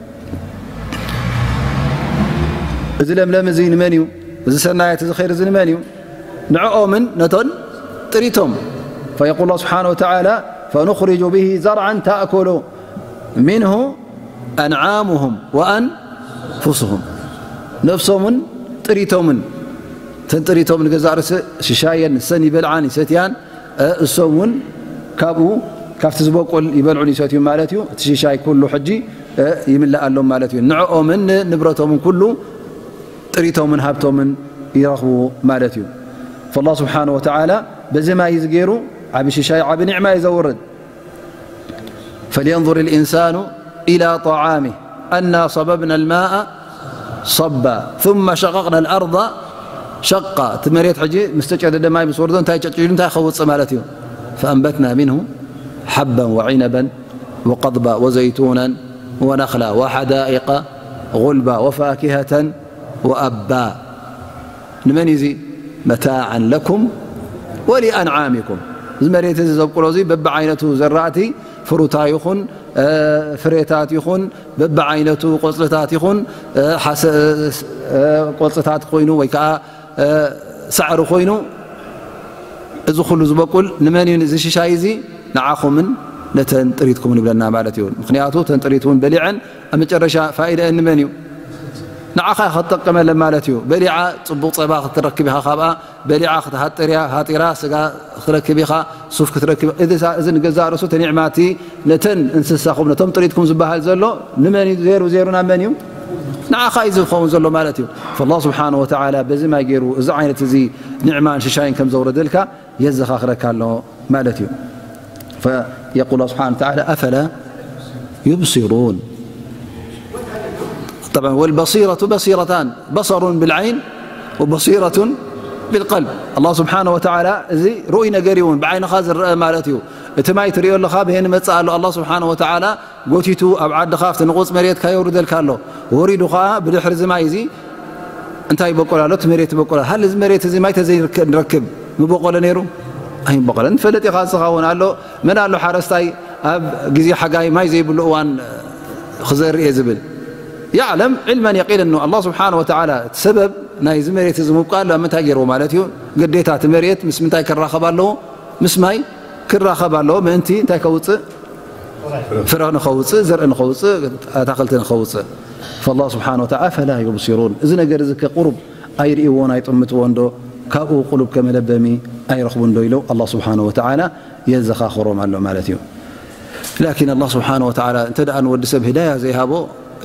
እዚ ለምለም እዚ ንመን እዩ እዚ ሰናየት እዚ ኸይር እዚ ንመን እዩ ንዕኦምን ነቶን ጥሪቶም فيقول الله سبحانه وتعالى فنخرج به زرعا تأكل منه أنعامهم وأنفسهم ነፍሶምን ጥሪቶምን ተን ጥሪቶም ንገዛእ ርእሲ ሽሻየን ንሰን ይበልዓን ይሰትያን እሶም እውን ካብኡ ካብቲ ዝበቁል ይበልዑን ይሰትዩ ማለት እዩ እቲ ሽሻይ ኩሉ ሕጂ ይምለኣሎም ማለት እዩ ንዕኦምን ንንብረቶምን ኩሉ ጥሪቶምን ሃብቶምን ይረኽቡ ማለት እዩ فالله سبحانه وتعالى በዚ ማይ እዚ ገይሩ ዓቢ ሽሻይ ዓቢ ኒዕማ እዩ ዘውርድ فلينظر الإنسان إلى طعامه أنا صببنا الماء صبا ثم شققنا الأرض شقا እቲ መሬት ሕጂ ምስ ተጨደደ ማይ ምስ ወርዶ እንታይ ጨጭዱ እንታይ ከውፅእ ማለት እዩ فأنبتنا منه حبا وعنبا وقضبا وزيتونا ونخلا وحدائق غلبا وفاكهة وأبا ንመን እዩ እዚ متاعا لكم ولأنعامكم እዚ መሬት እዚ ዘብቁሎ እዚ በብዓይነቱ ዘራእቲ፣ ፍሩታ ይኹን፣ እ፣ ፍሬታት ይኹን፣ በብዓይነቱ ቆጽልታት ይኹን፣ እ፣ ሓሰ-፣ እ፣ ቆጽልታት ኮይኑ ወይ ከዓ፣ እ፣ ሳዕሪ ኮይኑ፣ እዚ ኩሉ ዝበቁል ንመን እዩ? እዚ ሽሻይ እዚ ንዓኹምን ነተን ጥሪትኩምን ይብለና ማለት እዩ። ምኽንያቱ እተን ጥሪት እውን በሊዐን ኣብ መጨረሻ ፋኢደአን ንመን እዩ? ንዓኻ ክትጠቀመለን ማለት እዩ። በሊዓ ጽቡቕ ጸባ ክትረክብ ኢኻ ካብኣ፣ በሊዓ ክትሃጥር እያ፣ ሃጢራ ስጋ ክትረክብ ኢኻ፣ ሱፍ ክትረክብ። እዚ ሳ-፣ እዚ ንገዛእ ርእሱ እቲ ኒዕማ እቲ ነተን እንስሳኹም፣ ነቶም ጥሪትኩም ዝበሃል ዘሎ ንመን እዩ? ዜሩ ዜሩ ናብ መን እዩ? ንዓኻ እዩ ዝኸውን ዘሎ ማለት እዩ። ፈላህ ስብሓነ ወተዓላ በዚ ማይ ገይሩ እዚ ዓይነት እዚ ኒዕማን ሽሻይን ከም ዘውረደልካ የዘኻኽረካ ኣሎ ማለት እዩ። ፈየቁል ስብሓነ ወተዓላ፣ ኣፈላ ዩብሲሩን። ጠብዓን፣ ወልበሲረቱ በሲረታን፣ በሰሩን ብልዓይን ወበሲረቱን ብልቀልብ። ኣላህ ስብሓነ ወተዓላ እዚ ርኡይ ነገር እዩ፣ እውን ብዓይንኻ ዝረአ ማለት እዩ። እቲ ማይ ትሪኦ ኣለኻ፣ ብሄን መጽእ ኣሎ። ኣላህ ስብሓነ ወተዓላ ጎቲቱ ኣብ ዓድኻ ኣብቲ ንቑጽ መሬትካ የውርደልካ ኣሎ። ወሪዱ ኸዓ ብድሕሪ እዚ ማይ እዚ እንታይ ይበቁል ኣሎ? እቲ መሬት ይበቁል ኣሎ። ሃሊ እዚ መሬት እዚ ማይ ተዘይንረክብ ምበቆለ ነይሩ? ኣይምበቆለን። ንፈልጥ ኢኻ፣ ንስኻ እውን ኣሎ። መን ኣሎ ሓረስታይ ኣብ ግዜ ሓጋይ ማይ ዘይብሉ እዋን ክዘርእ እየ ዝብል? ያዕለም ዕልመን የቂንን ነው። ኣላህ ስብሓነ ወተዓላ እቲ ሰበብ ናይ እዚ መሬት እዚ ምብቃል ኣብ ምንታይ ገይርዎ ማለት እዩ? ግዴታ እቲ መሬት ምስ ምንታይ ክራኸብ ኣለዎ? ምስ ማይ ክራኸብ ኣለዎ። ምእንቲ እንታይ ከውፅእ? ፍረ ንኸውፅእ፣ ዘርኢ ንኸውፅእ፣ ኣታኽልቲ ንኸውፅእ። ፈላህ ስብሓነ ወተዓላ፣ ኣፈላ ዩብሲሩን። እዚ ነገር እዚ ከቁሩብ ኣይርእይዎን ኣይጥምትዎን ዶ? ካብኡ ቁሉብ ከመለበሚ ኣይረኽቡን ዶ? ኢሉ ኣላህ ስብሓነ ወተዓላ የዘኻኽሮም ኣሎ ማለት እዩ። ላኪን ኣላህ ስብሓነ ወተዓላ እንተ ደኣ ንወዲ ሰብ ህዳያ ዘይሃቦ፣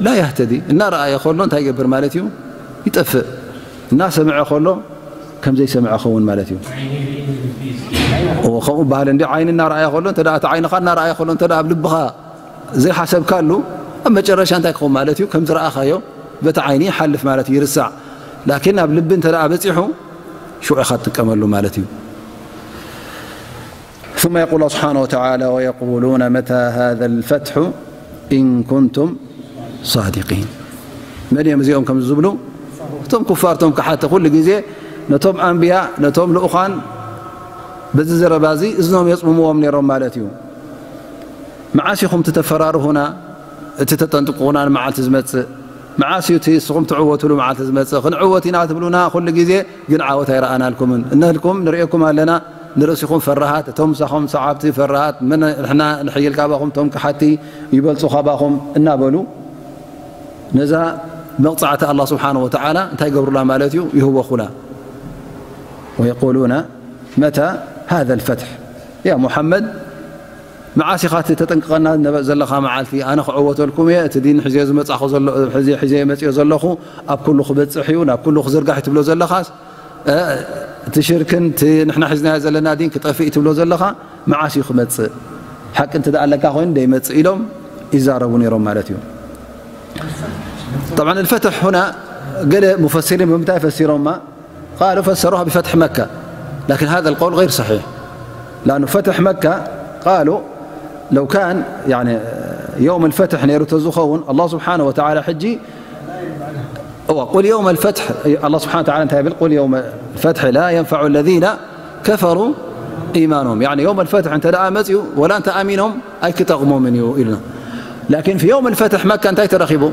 ላ ያህተዲ፣ እናረኣየ ከሎ እንታይ ይገብር ማለት እዩ? ይጠፍእ። እናሰምዐ ከሎ ከም ዘይሰምዐ ኸውን ማለት እዩ። እዎ፣ ከምኡ በሃል እንዲ ዓይኒ እናረኣየ ከሎ፣ እንተ ደኣ እቲ ዓይንኻ እናረኣየ ከሎ፣ እንተ ደኣ ኣብ ልብኻ ዘይሓሰብካሉ፣ ኣብ መጨረሻ እንታይ ክኸውን ማለት እዩ? ከም ዝረኣኻዮ በቲ ዓይኒ ይሓልፍ ማለት እዩ፣ ይርሳዕ። ላኪን ኣብ ልቢ እንተ ደኣ በጺሑ፣ ሽዑ ኢኻ ትጥቀመሉ ማለት እዩ። ثم يقول الله سبحانه وتعالى: ويقولون متى هذا الفتح إن كنتم صادقين. መን እዮም እዚኦም ከምዚ ዝብሉ? እቶም ኩፋር፣ እቶም ከሓቲ፣ ኩሉ ግዜ ነቶም ኣንብያ፣ ነቶም ልኡኻን በዚ ዘረባ እዚ እዝኖም የጽምምዎም ነይሮም ማለት እዩ። መዓስ ኢኹም እቲ ተፈራርሁና፣ እቲ ተጠንቅቁና ንመዓልቲ ዝመጽእ? መዓስ እዩ እቲ ንስኹም ትዕወትሉ መዓልቲ ዝመጽእ? ክንዕወት ኢና ትብሉና ኩሉ ግዜ፣ ግን ዓወት ኣይረኣናልኩምን። እነህልኩም ንርእየኩም ኣለና፣ ንርእሲኹም ፈራሃት፣ እቶም ምሳኹም ሰዓብቲ ፈራሃት፣ መን ንሕና ንሕይል ካባኹም፣ እቶም ከሓቲ ይበልጹ ካባኹም እናበሉ፣ ነዛ መቕጻዕቲ ኣላህ ስብሓነሁ ወተዓላ እንታይ ይገብሩላ ማለት እዩ? ይህወኹላ። ويقولون متى هذا الفتح يا محمد، መዓስ ኢኻ እቲ ተጠንቅቐና ነበ-፣ ዘለኻ መዓልቲ? ኣነ ክዕወተልኩም እየ፣ እቲ ዲን ሒዘዮ ዝመጻኹ ዘሎ-፣ ሒዘ-፣ ሒዘዮ መጽዮ ዘለኹ ኣብ ኩሉ ክበጽሕ እዩ፣ ናብ ኩሉ ክዝርጋሕ እዩ ትብሎ ዘለኻስ፣ እ፣ እቲ ሽርክን እቲ ንሕና ሒዝናዮ ዘለና ዲን ክጠፍእ እዩ ትብሎ ዘለኻ፣ መዓስ እዩ ክመጽእ? ሓቂ እንተ ደኣ ኣለካ ኮይኑ ደይመጽእ ኢሎም ይዛረቡ ነይሮም ማለት እዩ። طبعا الفتح هنا ገለ ሙፈሲሪን ብምንታይ ፈሲሮማ؟ قالوا فسروها بفتح مكة، لكن هذا القول غير صحيح، لأنه فتح مكة قالوا لو كان يعني يوم الفتح نيرو تزخون الله سبحانه وتعالى حجي هو قل يوم الفتح، الله سبحانه وتعالى انتهى بالقل يوم الفتح لا ينفع الذين كفروا إيمانهم، يعني يوم الفتح انت لا أمزيو ولا انت آمنهم أي كتغمو من يو إلنا، لكن في يوم الفتح مكة انت ترخبوا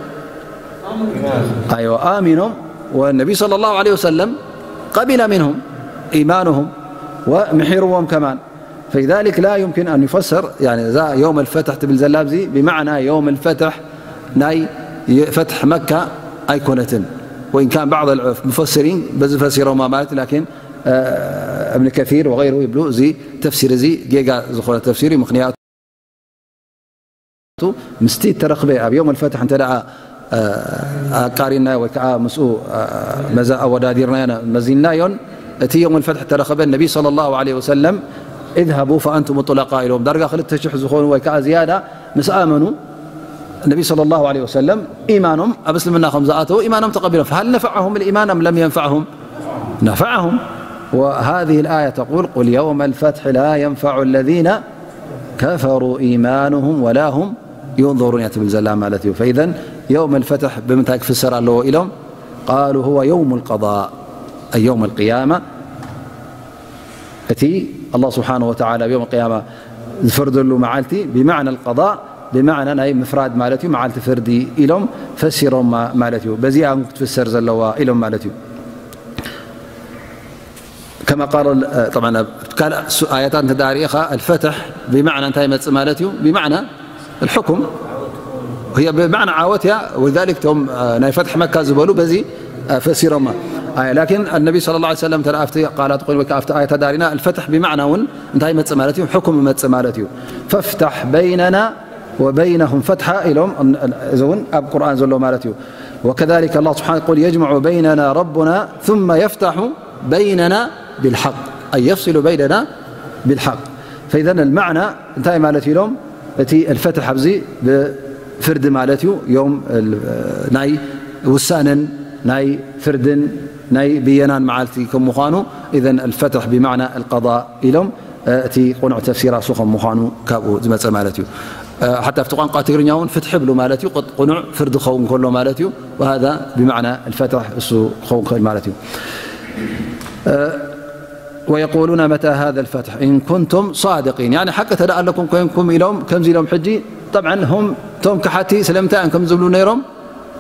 أيوة، آمنهم، والنبي صلى الله عليه وسلم قبل منهم إيمانهم ومحرهم كمان. فلذلك لا يمكن أن يفسر، يعني، ذا يوم الفتح تبل زلابزي بمعنى يوم الفتح ناي فتح مكة أيكونتن. وإن كان بعض المفسرين بزفسروا ما مالت، لكن، آه، ابن كثير وغيره يبلو زي تفسير زي جيجا زخورة تفسيري مخنيات. ምስቲ እተረኽበ ኣብ የውም ልፈትሕ እንተ ደኣ፣ እ፣ ኣቃሪናዮ ወይ ከዓ ምስኡ፣ እ፣ መዛ ኣወዳዲርናዮ፣ መዚንናዮን፣ እቲ የውም ልፈትሕ እተረኸበ ነቢ ሰለላሁ ዐለይሂ ወሰለም፣ "اذهبوا فأنتم الطلقاء" ኢሎም። ዳርጋ ክልተ ሽሕ ዝኾኑ ወይ ከዓ ዝያዳ ምስ ኣመኑ፣ ነቢ ሰለላሁ ዐለይሂ ወሰለም ኢማኖም ኣብ እስልምና ከም ዝኣተዉ ኢማኖም ተቐቢሎም። فهل نفعهم الإيمان أم لم ينفعهم؟ نفعهم. وهذه الآية تقول: "قل يوم الفتح لا ينفع الذين كفروا إيمانهم ولا هم ينظرون" እያ ትብል ዘላ ማለት እዩ። فإذا يوم الفتح ብምንታይ ክፍሰር ኣለዎ ኢሎም? قالوا: "هو يوم القضاء"، أي يوم القيامة። እቲ ኣላህ ስብሓን ወተዓላ ኣብ ዮም ቅያማ ዝፈርደሉ መዓልቲ ብማዕና ልቀዳ ብማዕና ናይ ምፍራድ ማለት እዩ፣ መዓልቲ ፍርዲ ኢሎም ፈሲሮማ ማለት እዩ። በዚኣ ክትፍሰር ዘለዋ ኢሎም ማለት እዩ። ከማ ቃል ካልእ ኣያታት እንተ ርኢኻ ኣልፈትሕ ብማዕና እንታይ ይመፅእ ማለት እዩ? ብማዕና الحكم هي بمعنى ዓወት እያ። ولذلك እቶም ናይ ፈትሒ መካ ዝበሉ በዚ ፈሲሮማ። ላኪን ነቢ صلى الله عليه وسلم ተኣ ኣብቲ ቃላት ኮይኑ ወይ ኣብቲ ኣያት ዳሪና الفتح ብማዕና እውን እንታይ ይመፅእ ማለት እዩ? ሕኩም ይመፅእ ማለት እዩ። فافتح بيننا وبينهم فتحا ኢሎም እዚ እውን ኣብ ቁርኣን ዘሎ ማለት እዩ። وكذلك الله سبحانه قل يجمع بيننا ربنا ثم يفتح بيننا بالحق أي يفصل بيننا بالحق. فإذا المعنى እንታይ ማለት ኢሎም እቲ الفتح ኣብዚ ብፍርዲ ማለት እዩ። ዮም ናይ ውሳነን ናይ ፍርድን ናይ ብየናን መዓልቲ ከም ምዃኑ إذا الفتح بمعنى القضاء ኢሎም እቲ ቁኑዕ ተፍሲራ እሱ ከም ምዃኑ ካብኡ ዝመፀ ማለት እዩ። ሓታ ኣብቲ ቋንቋ ትግርኛ እውን ፍትሒ ብሉ ማለት እዩ። ቁኑዕ ፍርዲ ክኸውን ከሎ ማለት እዩ። وهذا بمعنى الفتح እሱ ክኸውን ክእል ማለት እዩ። ويقولون متى هذا الفتح إن كنتم صادقين يعني ሓቂ ተደኣ ኣለኩም ኮይንኩም ኢሎም ከምዚ ኢሎም ሕጂ طبعا هم እቶም ክሓቲ ስለምንታይ እዮም ከም ዝብሉ ነይሮም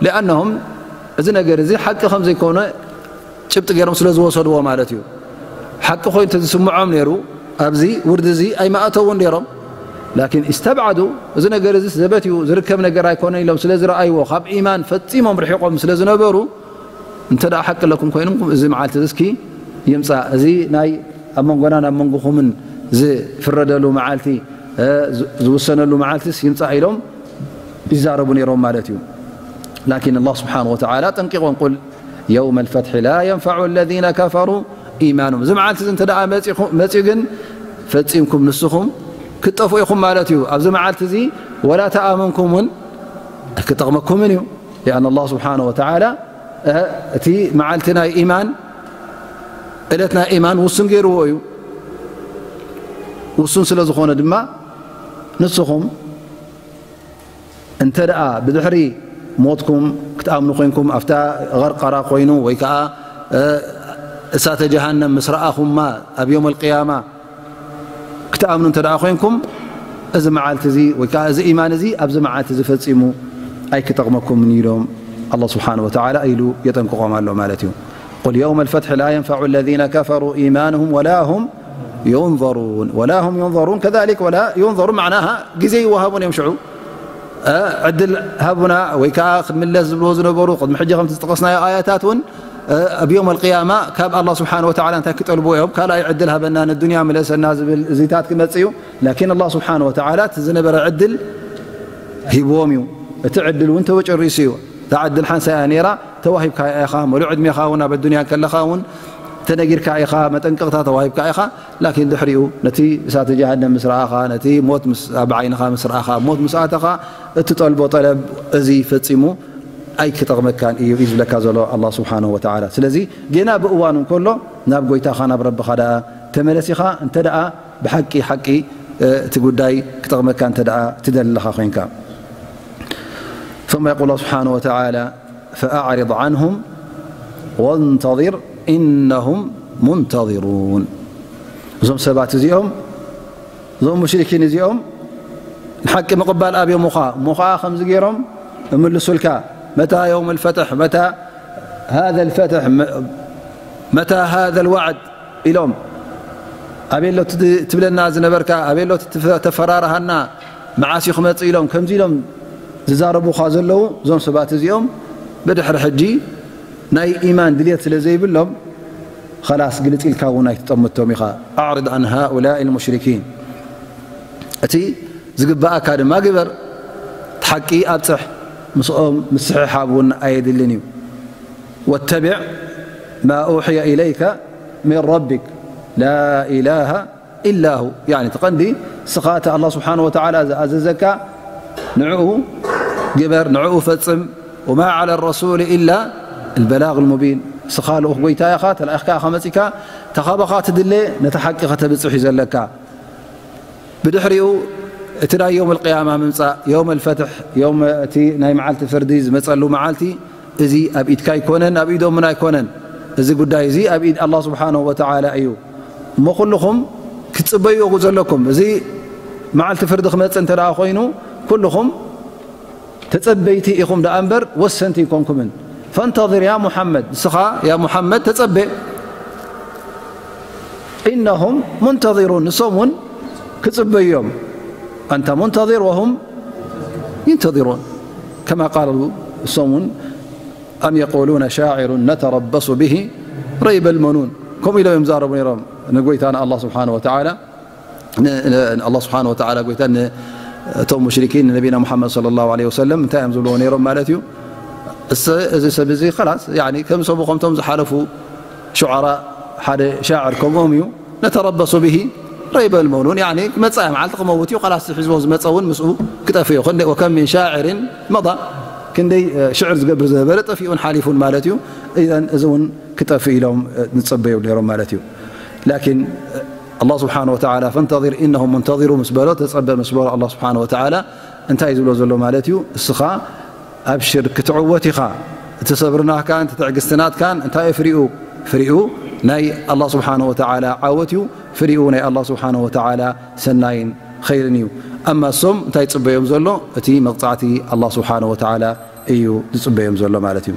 لأنهم እዚ ነገር እዚ ሓቂ ከም ዘይኮነ ጭብጢ ገይሮም ስለ ዝወሰድዎ ማለት እዩ። ሓቂ ኮይኑ ተዝስምዖም ነይሩ ኣብዚ ውርዲ እዚ ኣይማእተውን ነይሮም። ላኪን استبعدوا እዚ ነገር እዚ ዘበት እዩ ዝርከብ ነገር ኣይኮነን ኢሎም ስለ ዝረኣይዎ ካብ ኢማን ፈጺሞም ርሒቆም ስለ ዝነበሩ እንተ ደኣ ሓቂ ኣለኩም ኮይንኩም እዚ መዓልቲ እዚ እስኪ ይምጻእ፣ እዚ ናይ ኣብ መንጎናን ኣብ መንጎኹምን ዝፍረደሉ መዓልቲ ዝውሰነሉ መዓልትስ ይምጻእ ኢሎም ይዛረቡ ነይሮም ማለት እዩ። ላኪን ኣላህ ስብሓን ወተዓላ ጠንቂቖም ቁል يوم الفتح لا ينفع الذين كفروا إيمانهم እዚ መዓልቲ እዚ እንተ ደኣ መጺኹ- መጺኡ ግን ፈጺምኩም ንስኹም ክትጠፍኡ ኢኹም ማለት እዩ። ኣብዚ መዓልቲ እዚ ወላ ተኣመንኩም እውን ኣይክጠቕመኩምን እዩ። لأن الله سبحانه وتعالى እቲ መዓልቲ ናይ ኢማን እለት ናይ ኢማን ውሱን ገይርዎ እዩ። ውሱን ስለ ዝኾነ ድማ ንስኹም እንተ ደኣ ብድሕሪ ሞትኩም ክትኣምኑ ኮይንኩም ኣብታ غرقرة ኮይኑ ወይ ከዓ እሳተ ጀሃነም ምስ ረኣኹማ ኣብ يوم القيامة ክትኣምኑ እንተ ደኣ ኮይንኩም እዚ መዓልቲ እዚ ወይ ከዓ እዚ ኢማን እዚ ኣብዚ መዓልቲ እዚ ፈጺሙ ኣይክጠቕመኩምን ኢሎም ኣላህ ስብሓን ወተዓላ ኢሉ የጠንቅቖም ኣሎ ማለት እዩ። قل يوم الفتح لا ينفع الذين كفروا إيمانهم ولا هم ينظرون ولا هم ينظرون كذلك ولا ينظرون معناها ግዜ ይወሃቡን እዮም ሽዑ ዕድል ሃቡና ወይ ከዓ ክንምለስ ዝብልዎ ዝነበሩ ቅድሚ ሕጂ ከምቲ ዝጠቐስናዮ ኣያታት እውን ኣብ ዮም ኣልቅያማ ካብ ኣላህ ስብሓን ወተዓላ እንታይ ክጠልብዎ እዮም? ካልኣይ ዕድል ሃበና፣ ንዱንያ ምለሰና ዝብል እዚታት ክመጽእ እዩ። ላኪን ኣላህ ስብሓን ወተዓላ እቲ ዝነበረ ዕድል ሂብዎም እዩ። እቲ ዕድል እውን ተወጨሪሱ እዩ። እታ ዕድል ሓንሳ እያ ነይራ፣ ተዋሂብካ ኢኻ፣ ሙሉእ ዕድሜኻ እውን ኣብ ኣዱንያ ከለኻ እውን ተነጊርካ ኢኻ፣ መጠንቀቕታ ተዋሂብካ ኢኻ። ላኪን ድሕሪኡ ነቲ እሳተ ጀሃነም ምስ ረኣኻ፣ ነቲ ሞት ምስ- ኣብ ዓይንኻ ምስ ረኣኻ፣ ኣብ ሞት ምስ ኣተኻ፣ እትጠልቦ ጠለብ እዚ ፈጺሙ ኣይክጠቕመካን እዩ እዩ ዝብለካ ዘሎ ኣላህ ስብሓንሁ ወተዓላ። ስለዚ ጌና ብእዋኑ እንከሎ ናብ ጎይታኻ ናብ ረብኻ ደኣ ተመለስ ኢኻ። እንተ ደኣ ብሓቂ ሓቂ እቲ ጉዳይ ክጠቕመካ እንተ ደኣ ትደሊ ኣለኻ ኮይንካ ثم يقول الله سبحانه وتعالى فأعرض عنهم وانتظر إنهم منتظرون እዞም ሰባት እዚኦም እዞም ሙሽሪኪን እዚኦም ንሓቂ ምቕባል ኣብዮምኻ እሞ ኸዓ ከምዚ ገይሮም እምልሱልካ መታ يوم الفتح متى هذا الفتح متى هذا الوعد ኢሎም ኣበሎ ትብለና ዝነበርካ ኣበሎ ተፈራርሃና መዓስ እዩ ክመፅእ ኢሎም ከምዚ ኢሎም ዝዛረቡኻ ዘለዉ እዞም ሰባት እዚኦም ብድሕሪ ሕጂ ናይ ኢማን ድልየት ስለ ዘይብሎም ኸላስ ግልፅ ኢልካ እውን ኣይትጠምቶም ኢኻ። ኣዕርድ عن هؤلاء المشركين እቲ ዝግባኣካ ድማ ግበር። እቲ ሓቂ ኣብፅሕ። ምስኦም ምስሕሓብ እውን ኣየድልን እዩ። واتبع ما أوحي إليك من ربك لا إله إلا هو يعني እቲ ቀንዲ ንስኻ እቲ ኣላህ ስብሓን ወተዓላ ዝኣዘዘካ ንዕኡ ግበር፣ ንዕኡ ፈፅም። وما على الرسول إلا البلاغ المبين ንስኻ ልኡኽ ጎይታ ኢኻ፣ ተላኢኽካ ኢኻ መፂካ፣ ተኻባኻ ትድለ ነቲ ሓቂ ከተብፅሕ እዩ ዘለካ። ብድሕሪኡ እቲ ናይ ዮም ኣልቅያማ ምምፃእ ዮም ኣልፈትሕ ዮም እቲ ናይ መዓልቲ ፍርዲ ዝመፀሉ መዓልቲ እዚ ኣብ ኢድካ ኣይኮነን ኣብ ኢዶምን ኣይኮነን። እዚ ጉዳይ እዚ ኣብ ኢድ ኣላህ ስብሓንሁ ወተዓላ እዩ። እሞ ኩልኹም ትጽበይዎ ዘለኩም። እዚ መዓልቲ ፍርዲ ክመጽእ እንተ ደኣ ኮይኑ፣ ኩልኹም ተጸበይቲ ኢኹም ደኣ እምበር ወሰንቲ ኣይኮንኩምን። ፈንተظር ያ ሙሓመድ፣ ንስኻ ያ ሙሓመድ ተጸበ። ኢነሁም ሙንተظሩን፣ ንሶም እውን ክጽበዩ እዮም። ኣንተ ሙንተظር ወሁም ينتظرون كما قال، እሶም እውን أم يقولون شاعر نتربص به ريب المنون، ከምኡ ኢሎም እዮም ዝዛረቡ ነይሮም ንጎይታና ኣላህ ስብሓነ ወተዓላ። ን-፣ ን-፣ ኣላህ ስብሓነ ወተዓላ ጎይታ ንእቶም ሙሽሪኪን ንነቢና ሙሓመድ ሰለላሁ ዐለይሂ ወሰለም እንታይ እዮም ዝብልዎ ነይሮም ማለት እዩ? እሰ-፣ እዚ ሰብ እዚ ኸላስ፣ ያኒ ከም ሰቡ ከምቶም ዝሓለፉ ሹዓራ ሓደ ሻዕር ከምኦም እዩ። ነተረበሱ ብሂ ረይበል መኑን፣ ያኒ መጻኢ መዓልቲ ክመውት እዩ፣ ኸላስ ሒዝዎ ዝመጸ እውን ምስኡ ክጠፍእ እዩ። ክንደ-፣ ወከም ሚን ሻዕርን መዳ፣ ክንደይ፣ እ፣ ሽዕር ዝገብር ዝነበረ ጠፊኡን ሓሊፉን ማለት እዩ። ኢዘን እዚ እውን ክጠፍእ ኢሎም፣ እ፣ ዝጸበዩ ነይሮም ማለት እዩ። ላኪን፣ እ፣ ኣላህ ስብሓነ ወተዓላ ፈንተዚር ኢነሁም ሙንተዚሩ ምስ በሎ፣ ተጸበ ምስ በሎ ኣላህ ስብሓነ ወተዓላ እንታይ እዩ ዝብሎ ዘሎ ማለት እዩ? እስኻ ኣብሽር ክትዕወት ኢኻ። እቲ ሰብሪ ናትካን እቲ ትዕግስቲ ናትካን እንታይ እዩ ፍሪኡ? ፍሪኡ ናይ ኣላህ ስብሓነ ወተዓላ ዓወት እዩ። ፍሪኡ ናይ ኣላህ ስብሓነ ወተዓላ ሰናይን ኸይርን እዩ። ኣማ እሶም እንታይ ይጽበዮም ዘሎ? እቲ መቕጻዕቲ ኣላህ ስብሓነ ወተዓላ እዩ ዝጽበዮም ዘሎ ማለት እዩ።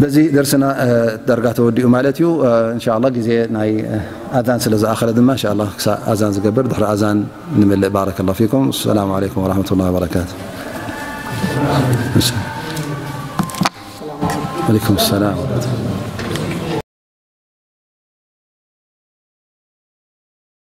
በዚ ደርስና፣ እ፣ ዳርጋ ተወዲኡ ማለት እዩ። እ፣ እንሻ ኣላህ ግዜ ናይ፣ እ፣ ኣዛን ስለ ዝኣኸለ ድማ እንሻ ኣላህ ክሳብ ኣዛን ዝገብር ድሕሪ ኣዛን ንምልእ። ባረከላሁ ፊኩም። ሰላሙ ዓለይኩም ወረሕመቱላሂ ወበረካቱ። ዓለይኩም ሰላም።